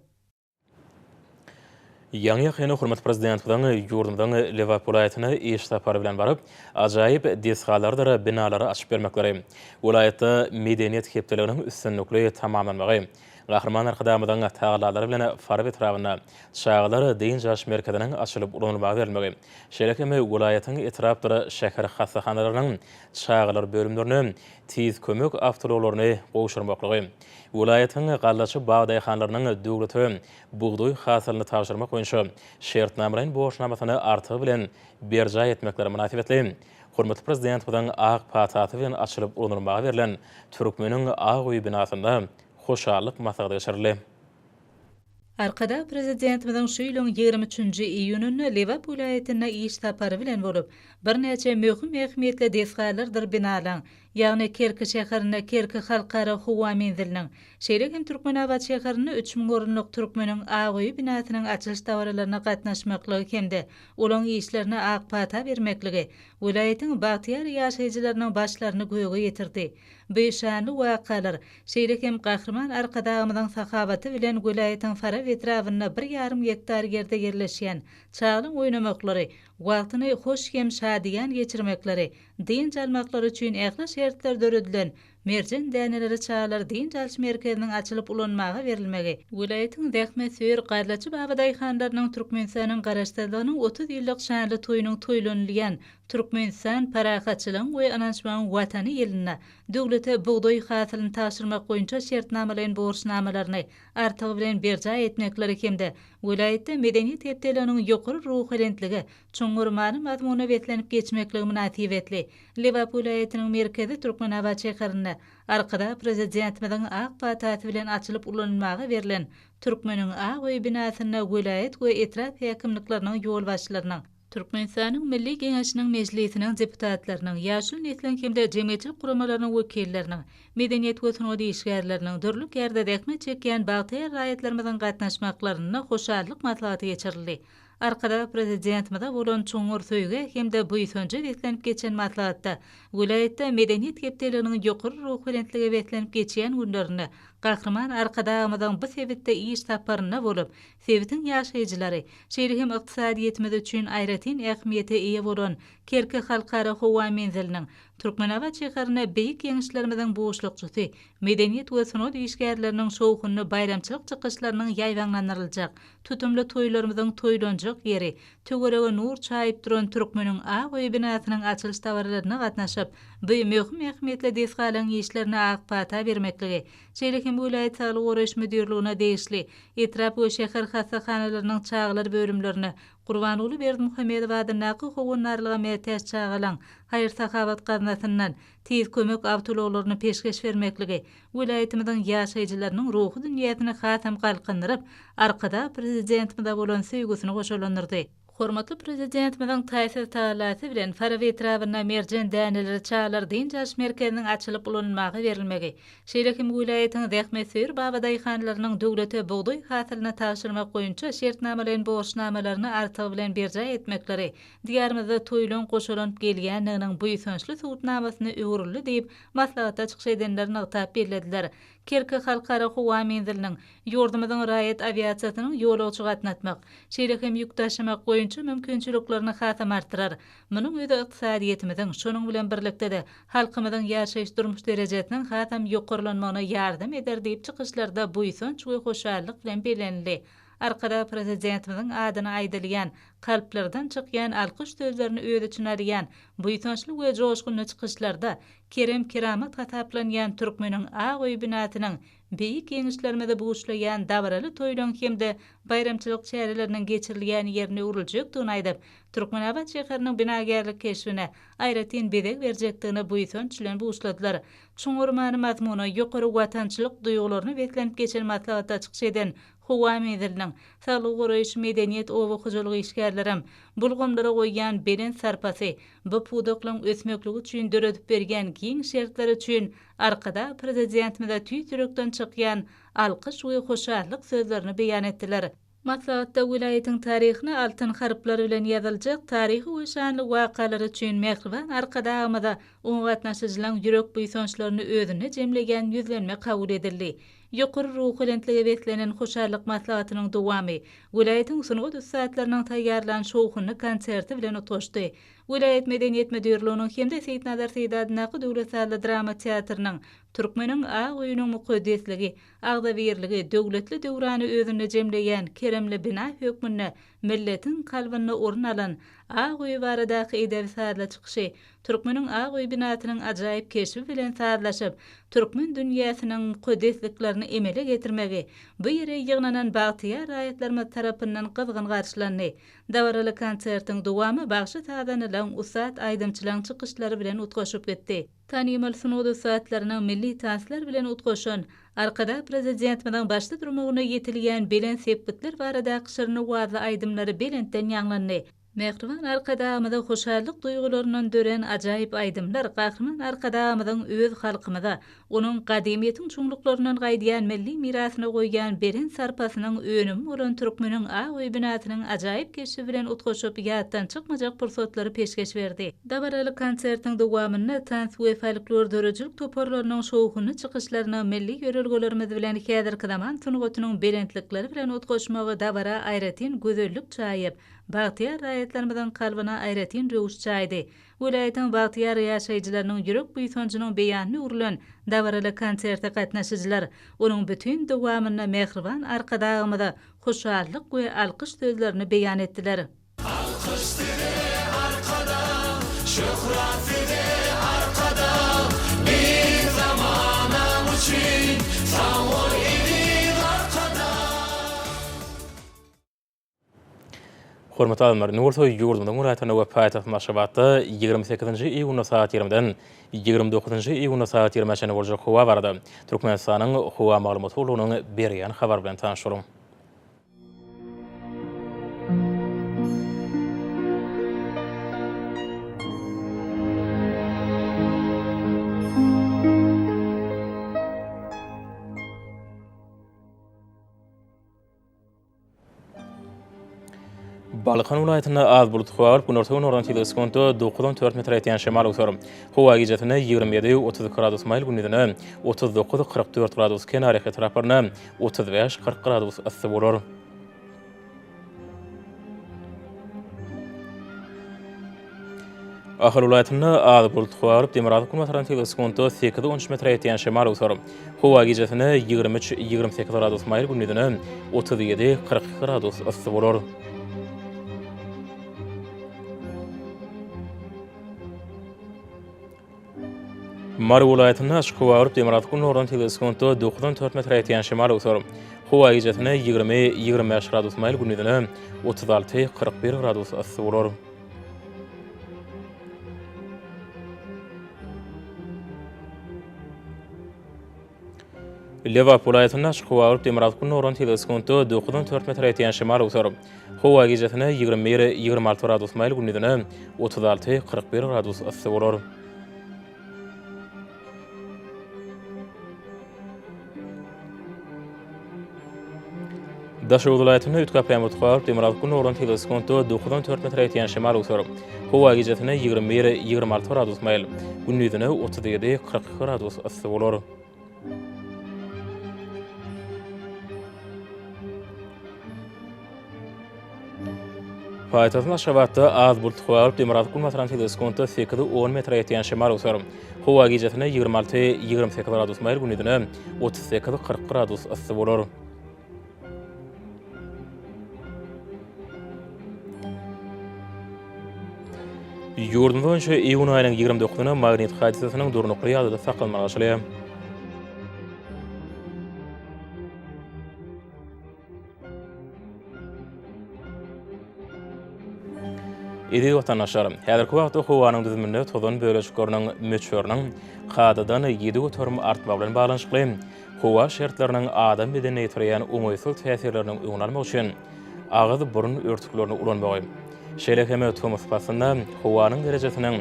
Ýaňy-ýakynda hormatly Prezidentimiziň ýurdumyzyň Lebap welaýatyna iş sapary bilen baryp, ajaýyp desgalardyr binalary açyp bermekleri, welaýatda Medeniýet hepdeliginiň üstünlikli tamamlanmagy, Gahryman Arkadagymyzyň tagallalary bilen Farap etrabynda Çagalar dynç alyş merkeziniň açylyp ulanylmaga berilmegi, şeýle hem welaýatyň etrapdyr şäher hassahanalarynyň çagalar bölümlerine Tiz kömek awtoulaglaryny gowşurmaklygy, welaýatyň gallaçy bag daýhanlarynyň döwlete bugdaý hasylyny tabşyrmak boýunça şertnamalaýyn borçnamasyny artygy bilen berjaý etmekleri mynasybetli hormatly Prezidentimiziň ak patasy bilen açylyp ulanylmaga berlen Türkmeniň ak öýi binasynda hoşallyk maslahaty geçirildi. Arkadag Prezidentimiziň şu ýylyň 23-nji iýunynda Lebap welaýatynda iş sapary bilen bolup, birnäçe möhüm ähmiýetli desgalardyr binalaryň, Ýagny Kerki şäherinde Kerki halkara howa menziliniň, şeýle hem Türkmenabat şäherinde 3000 orunlyk Türkmeniň ak öýi binasynyň açylyş dabaralaryna gatnaşmaklygy hem-de olaň işlerine ak pata bermekligi welaýatyň bagtyýar ýaşaýjylarynyň başlaryny göge ýetirdi. Bu şanly wakalar, şeýle hem Gahryman Arkadagymyzyň sahawaty bilen welaýatyň Farap etrabynda bir ýarym gektar ýerde ýerleşýän çagalaň oýnamaklary, wagtyny hoş hem şadyýan geçirmekleri, dynç almaklary üçin ähli şertler döredilen Merjen däneleri çagalar dynç alyş merkeziniň açylyp ulanmaga berilmegi, welaýatyň zähmetsöýer gallaçy babadaýhanlarynyň Türkmenistanyň Garaşsyzlygynyň 30 ýyllyk şanly toýunyň toýlanylýan Türkmenistan, parahatçylygyň we ynanyşmagyň Watany ýylynda döwlete bugdaý hasylyny tabşyrmak boýunça şertnamalaýyn borçnamalaryny artygy bilen berjaý etmekleri hem-de welaýatda Medeniýet hepdeliginiň ýokary ruhubelentlige, çuňňur many-mazmuna beslenip geçmekligi mynasybetli Lebap welaýatynyň merkezi Türkmenabat şäherinde Arkadag Prezidentimiziň ak patasy bilen açylyp ulanylmaga berlen Türkmeniň ak öýi binasynda welaýat we etrap häkimlikleriniň ýolbaşçylarynyň, Türkmenistanyň Milli Geňeşiniň Mejlisiniň deputatlarynyň, ýaşuly nesliň hem-de jemgyýetçilik guramalarynyň wekilleriniň, medeniýet we sungat işgärleriniň, dürli kärde zähmet çekýän bagtyýar raýatlarymyzyň gatnaşmaklarynda hoşallyk maslahaty geçirildi. Arkadag Prezidentimize bolan çuňňur söýgä hem-de buýsanja beslenip geçen maslahatda welaýatda Medeniýet hepdeliginiň ýokary ruhubelentlige beslenip geçýän günlerinde Gahryman Arkadagymyzyň bu sebitde iş saparynda bolup, sebitiň ýaşaýjylary, şeýle hem ykdysadyýetimiz üçin aýratyn ähmiýete eýe bolan Kerki Halkara howa menziliniň Türkmenabat şäherinde beýik ýeňişlerimiziň buşlukçysy, medeniýet we sungat işgärleriniň şowhunly baýramçylyk çykyşlarynyň ýaýbaňlandyryljak tutumly toýlarymyzyň toýlanjak ýeri, töwerege nur çaýyp duran Türkmeniň ak öýi binasynyň açylyş dabaralaryna gatnaşyp, bu möhüm ähmiýetli desgalaryň işlerine ak pata bermekligi, şeýle hem welaýat saglygy goraýyş müdirligine degişli etrap we şäher hassahanalarynyň çagalar bölümlerine Gurbanguly Berdimuhamedow adyndaky Howandarlyga mätäç çagalaň haýyr-sahawat gaznasyndan Tiz kömek awtoulaglaryny peşgeş bermekligi welaýatymyzyň ýaşaýjylarynyň ruhy dünýäsini hasam galkyndyryp, Arkadag Prezidentimize bolan söýgüsini goşalandyrdy. Hormatly Prezidentimiziň taýsyz tagallasy bilen Farap etrabynda Merjen däneleri çagalar dynç alyş merkeziniň açylyp ulanylmaga berilmegi, şeýle hem welaýatyň zähmetsöýer babadaýhanlarynyň döwlete bugdaý hasylyny tabşyrmak boýunça şertnamalaýyn borçnamalaryny artygy bilen berjaý etmekleri Diýarymyzda toýlaryň goşalanyp gelýändiginiň buýsançly subutnamasyna öwrüldi diýip, maslahatda çykyş edenler nygtap bellediler. Kerki Halkara howa menziliniň ýurdumyzyň raýat awiasiýasynyň ýolagçy gatnatmak, şeýle hem ýük daşamak boýunça mümkinçiliklerini hasam artdyrar. Munuň özi ykdysadyýetimiziň, şonuň bilen birlikde-de, halkymyzyň ýaşaýyş-durmuş derejesiniň hasam ýokarlanmagyna ýardam eder diýip, çykyşlarda buýsanç we hoşallyk bilen bellenildi. Arkadag Prezidentimiziň adyna aýdylýan, kalplardan çykýan alkyş sözlerini öz içine alýan buýsançly we joşgunly çykyşlarda kerem-keramat hasaplanýan türkmeniň ak öýi binasynyň beýik ýeňişlerimizi buşlaýan dabaraly toýlaryň hem-de baýramçylyk çäreleriniň geçirilýän ýerine öwrüljekdigini aýdyp, Türkmenabat şäheriniň binagärlik keşbine aýratyn bezeg berjekdigini buýsanç bilen buşladylar. Çuňňur many-mazmuna, ýokary watançylyk duýgularyna beslenip geçen maslahatda çykyş eden howa menziliniň, saglygy goraýyş, medeniýet, oba hojalyk işgärlerem bu ulgamlara goýýan belent sarpasy, bu pudaklaryň ösmekligi üçin döredip berýän giň şertleri üçin Arkadag Prezidentimize tüýs ýürekden çykýan alkyş we hoşallyk sözlerini beýan etdiler. Maslahatda welaýatyň taryhyna altyn harplar bilen ýazyljak taryhy we şanly wakalar üçin mähriban Arkadagymyza oňa gatnaşyjylaryň ýürek buýsançlaryny özünde jemleýän ýüzlenme kabul edildi. Ýokary ruhubelentlige beslenen hoşallyk maslahatynyň dowamy welaýatyň sungat ussatlarynyň taýýarlan şowhunly konserti bilen utgaşdy. Welaýat medeniýet müdirliginiň hem-de Seýitnazar Seýdi adyndaky döwlet sazly drama teatrynyň Türkmeniň ak öýüniň mukaddesligi, agzybirligi, döwletli döwrany özünde jemleýän keremli bina hökmünde milletiň kalbynda orun alan Ak öý baradaky edebi-sazly çykyşy türkmeniň ak öý binasynyň ajaýyp keşbi bilen sazlaşyp, türkmen dünýäsiniň mukaddesliklerini emele getirmegi bu ýere ýygnanan bagtyýar raýatlarymyz tarapyndan gyzgyn garşylandy. Dabaraly konsertiň dowamy bagşy-sazandalaryň, ussat aýdymçylaryň çykyşlary bilen utgaşyp gitdi. Tanymal sungat ussatlarynyň milli tanslar bilen utgaşan, Arkadag Prezidentimiziň başda durmagynda ýetilýän belent sepgitler baradaky şirin owazly aýdymlary belentden ýaňlandy. Mähriban Arkadagymyza hoşallyk duýgularyndan dörän ajaýyp aýdymlar Gahryman Arkadagymyzyň öz halkymyza, onuň gadymyýetiň çuňluklaryndan gaýdýan milli mirasyna goýýan belent sarpasynyň önümi bolan türkmeniň ak öý binasynyň ajaýyp keşbi bilen utgaşyp ýatdan çykmajak pursatlary peşgeş berdi. Dabaraly konsertiň dowamynda tans we folklor döredijilik toparlarynyň şowhunly çykyşlaryna milli ýörelgelerimiz bilen häzirki zaman sungatynyň belentlikleri bilen utgaşmagy dabara aýratyn gözellik çaýyp, bagtyýar raýatlarymyzyň kalbyna aýratyn röwüş çaýdy. Welaýatyň bagtyýar ýaşaýjylarynyň ýürek buýsanjynyň beýanyna öwrülen dabaraly konserte gatnaşyjylar onuň bütin dowamynda mähriban Arkadagymyza hoşallyk we alkyş sözlerini beýan etdiler. Alkyş size Arkadag, şöhrat size Arkadag, Beýik zamanaň üçin sag bol eziz Arkadag. Hormatly adamlar, indi bolsa ýurdumyzyň welaýatlarynda we paýtagtymyz Aşgabatda 28-nji iýunda sagat 20-den 29-njy iýunda sagat 20-ä çenli boljak howa barada Türkmenistanyň Howa maglumat gullugynyň berýän habary bilen tanyş boluň. Balkan welaýatynda az bulut howa bolup, günorta-günordan tizligi sekuntda 9-14 metre ýetýän şemal öwser. Howa gijesine 27-32 gradus maýyl, gündizine 39-44 gradus, kenarýaka etraplarynda 35-40 gradus yssy bolar. Ahal welaýatynda az bulut howa bolup, demirgazyk-günbatardan tizligi sekuntda 8-13 metre ýetýän şemal öwser. Howa gijesine 23-28 gradus maýyl, gündizine 37-42 gradus yssy bolar. Mary welaýatynda açyk howa bolup, demirgazyk-gündogardan tizligi sekuntda 9-14 metre ýetýän şemal öwser. Howa gijesine 20-25 gradus maýyl, gündizine 36-41 gradus yssy bolar. Lebap welaýatynda açyk howa bolup, demirgazyk-gündogardan tizligi sekuntda 9-14 metre ýetýän şemal öwser. Howa gijesine 21-26 gradus maýyl, gündizine 36-41 gradus yssy bolar. Daşoguz welaýatynda üýtgäp ýagmyr turar, demirgazyk-gündogardan tizligi sekuntda 9-14 metre ýetýän şemal öwser. Howa gijesine 21-26 gradus maýyl, gündizine 37-42 gradus yssy bolar. Paýtagtymyz Aşgabatda az bulutly howa bolup, demirgazyk-günbatardan tizligi sekuntda 8-10 metre ýetýän şemal öwser. Howa gijesine 26-28 gradus maýyl, gündizine 38-40 gradus yssy bolar. Ýurdumyz boýunça iýun aýynyň 29-na magnit hadysasynyň durnukly ýagdaýda saklanmagy garaşylýar. Eziz watandaşlar, häzirki wagtda howanyň düzüminde tozan bölejikleriniň möçberiniň kadadan 7% artmagy bilen baglanyşykly howa şertleriniň adam bedenine ýetirýän oňaýsyz täsirleriniň öňüni almak üçin agyz-burun örtüklerini ulanmagy, şeýle hem tomus paslynda howanyň derejesiniň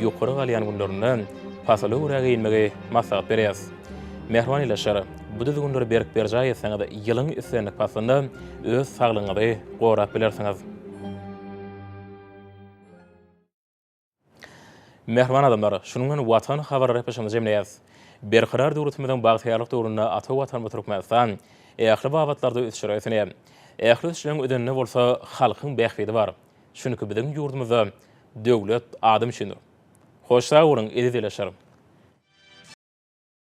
ýokary galýan günlerinde pasyla görä geýinmegi maslahat berýäris. Mähriban ildeşler, bu düzgünleri berk berjaý etseňiz, ýylyň islendik paslynda öz saglygyňyzy gorap bilersiňiz. Mähriban adamlar, şunuň bilen Watan habarlary gepleşigimizi jemleýäris. Berkarar döwletimiziň bagtyýarlyk döwründe ata Watanymyz Türkmenistan ähli babatlarda ösüşlere ösenýär. Ähli ösüşleriň özeninde bolsa halkyň bähbidi bar. Çünki biziň ýurdumyzda döwlet adam üçindir. Hoş sag boluň, eziz ildeşler!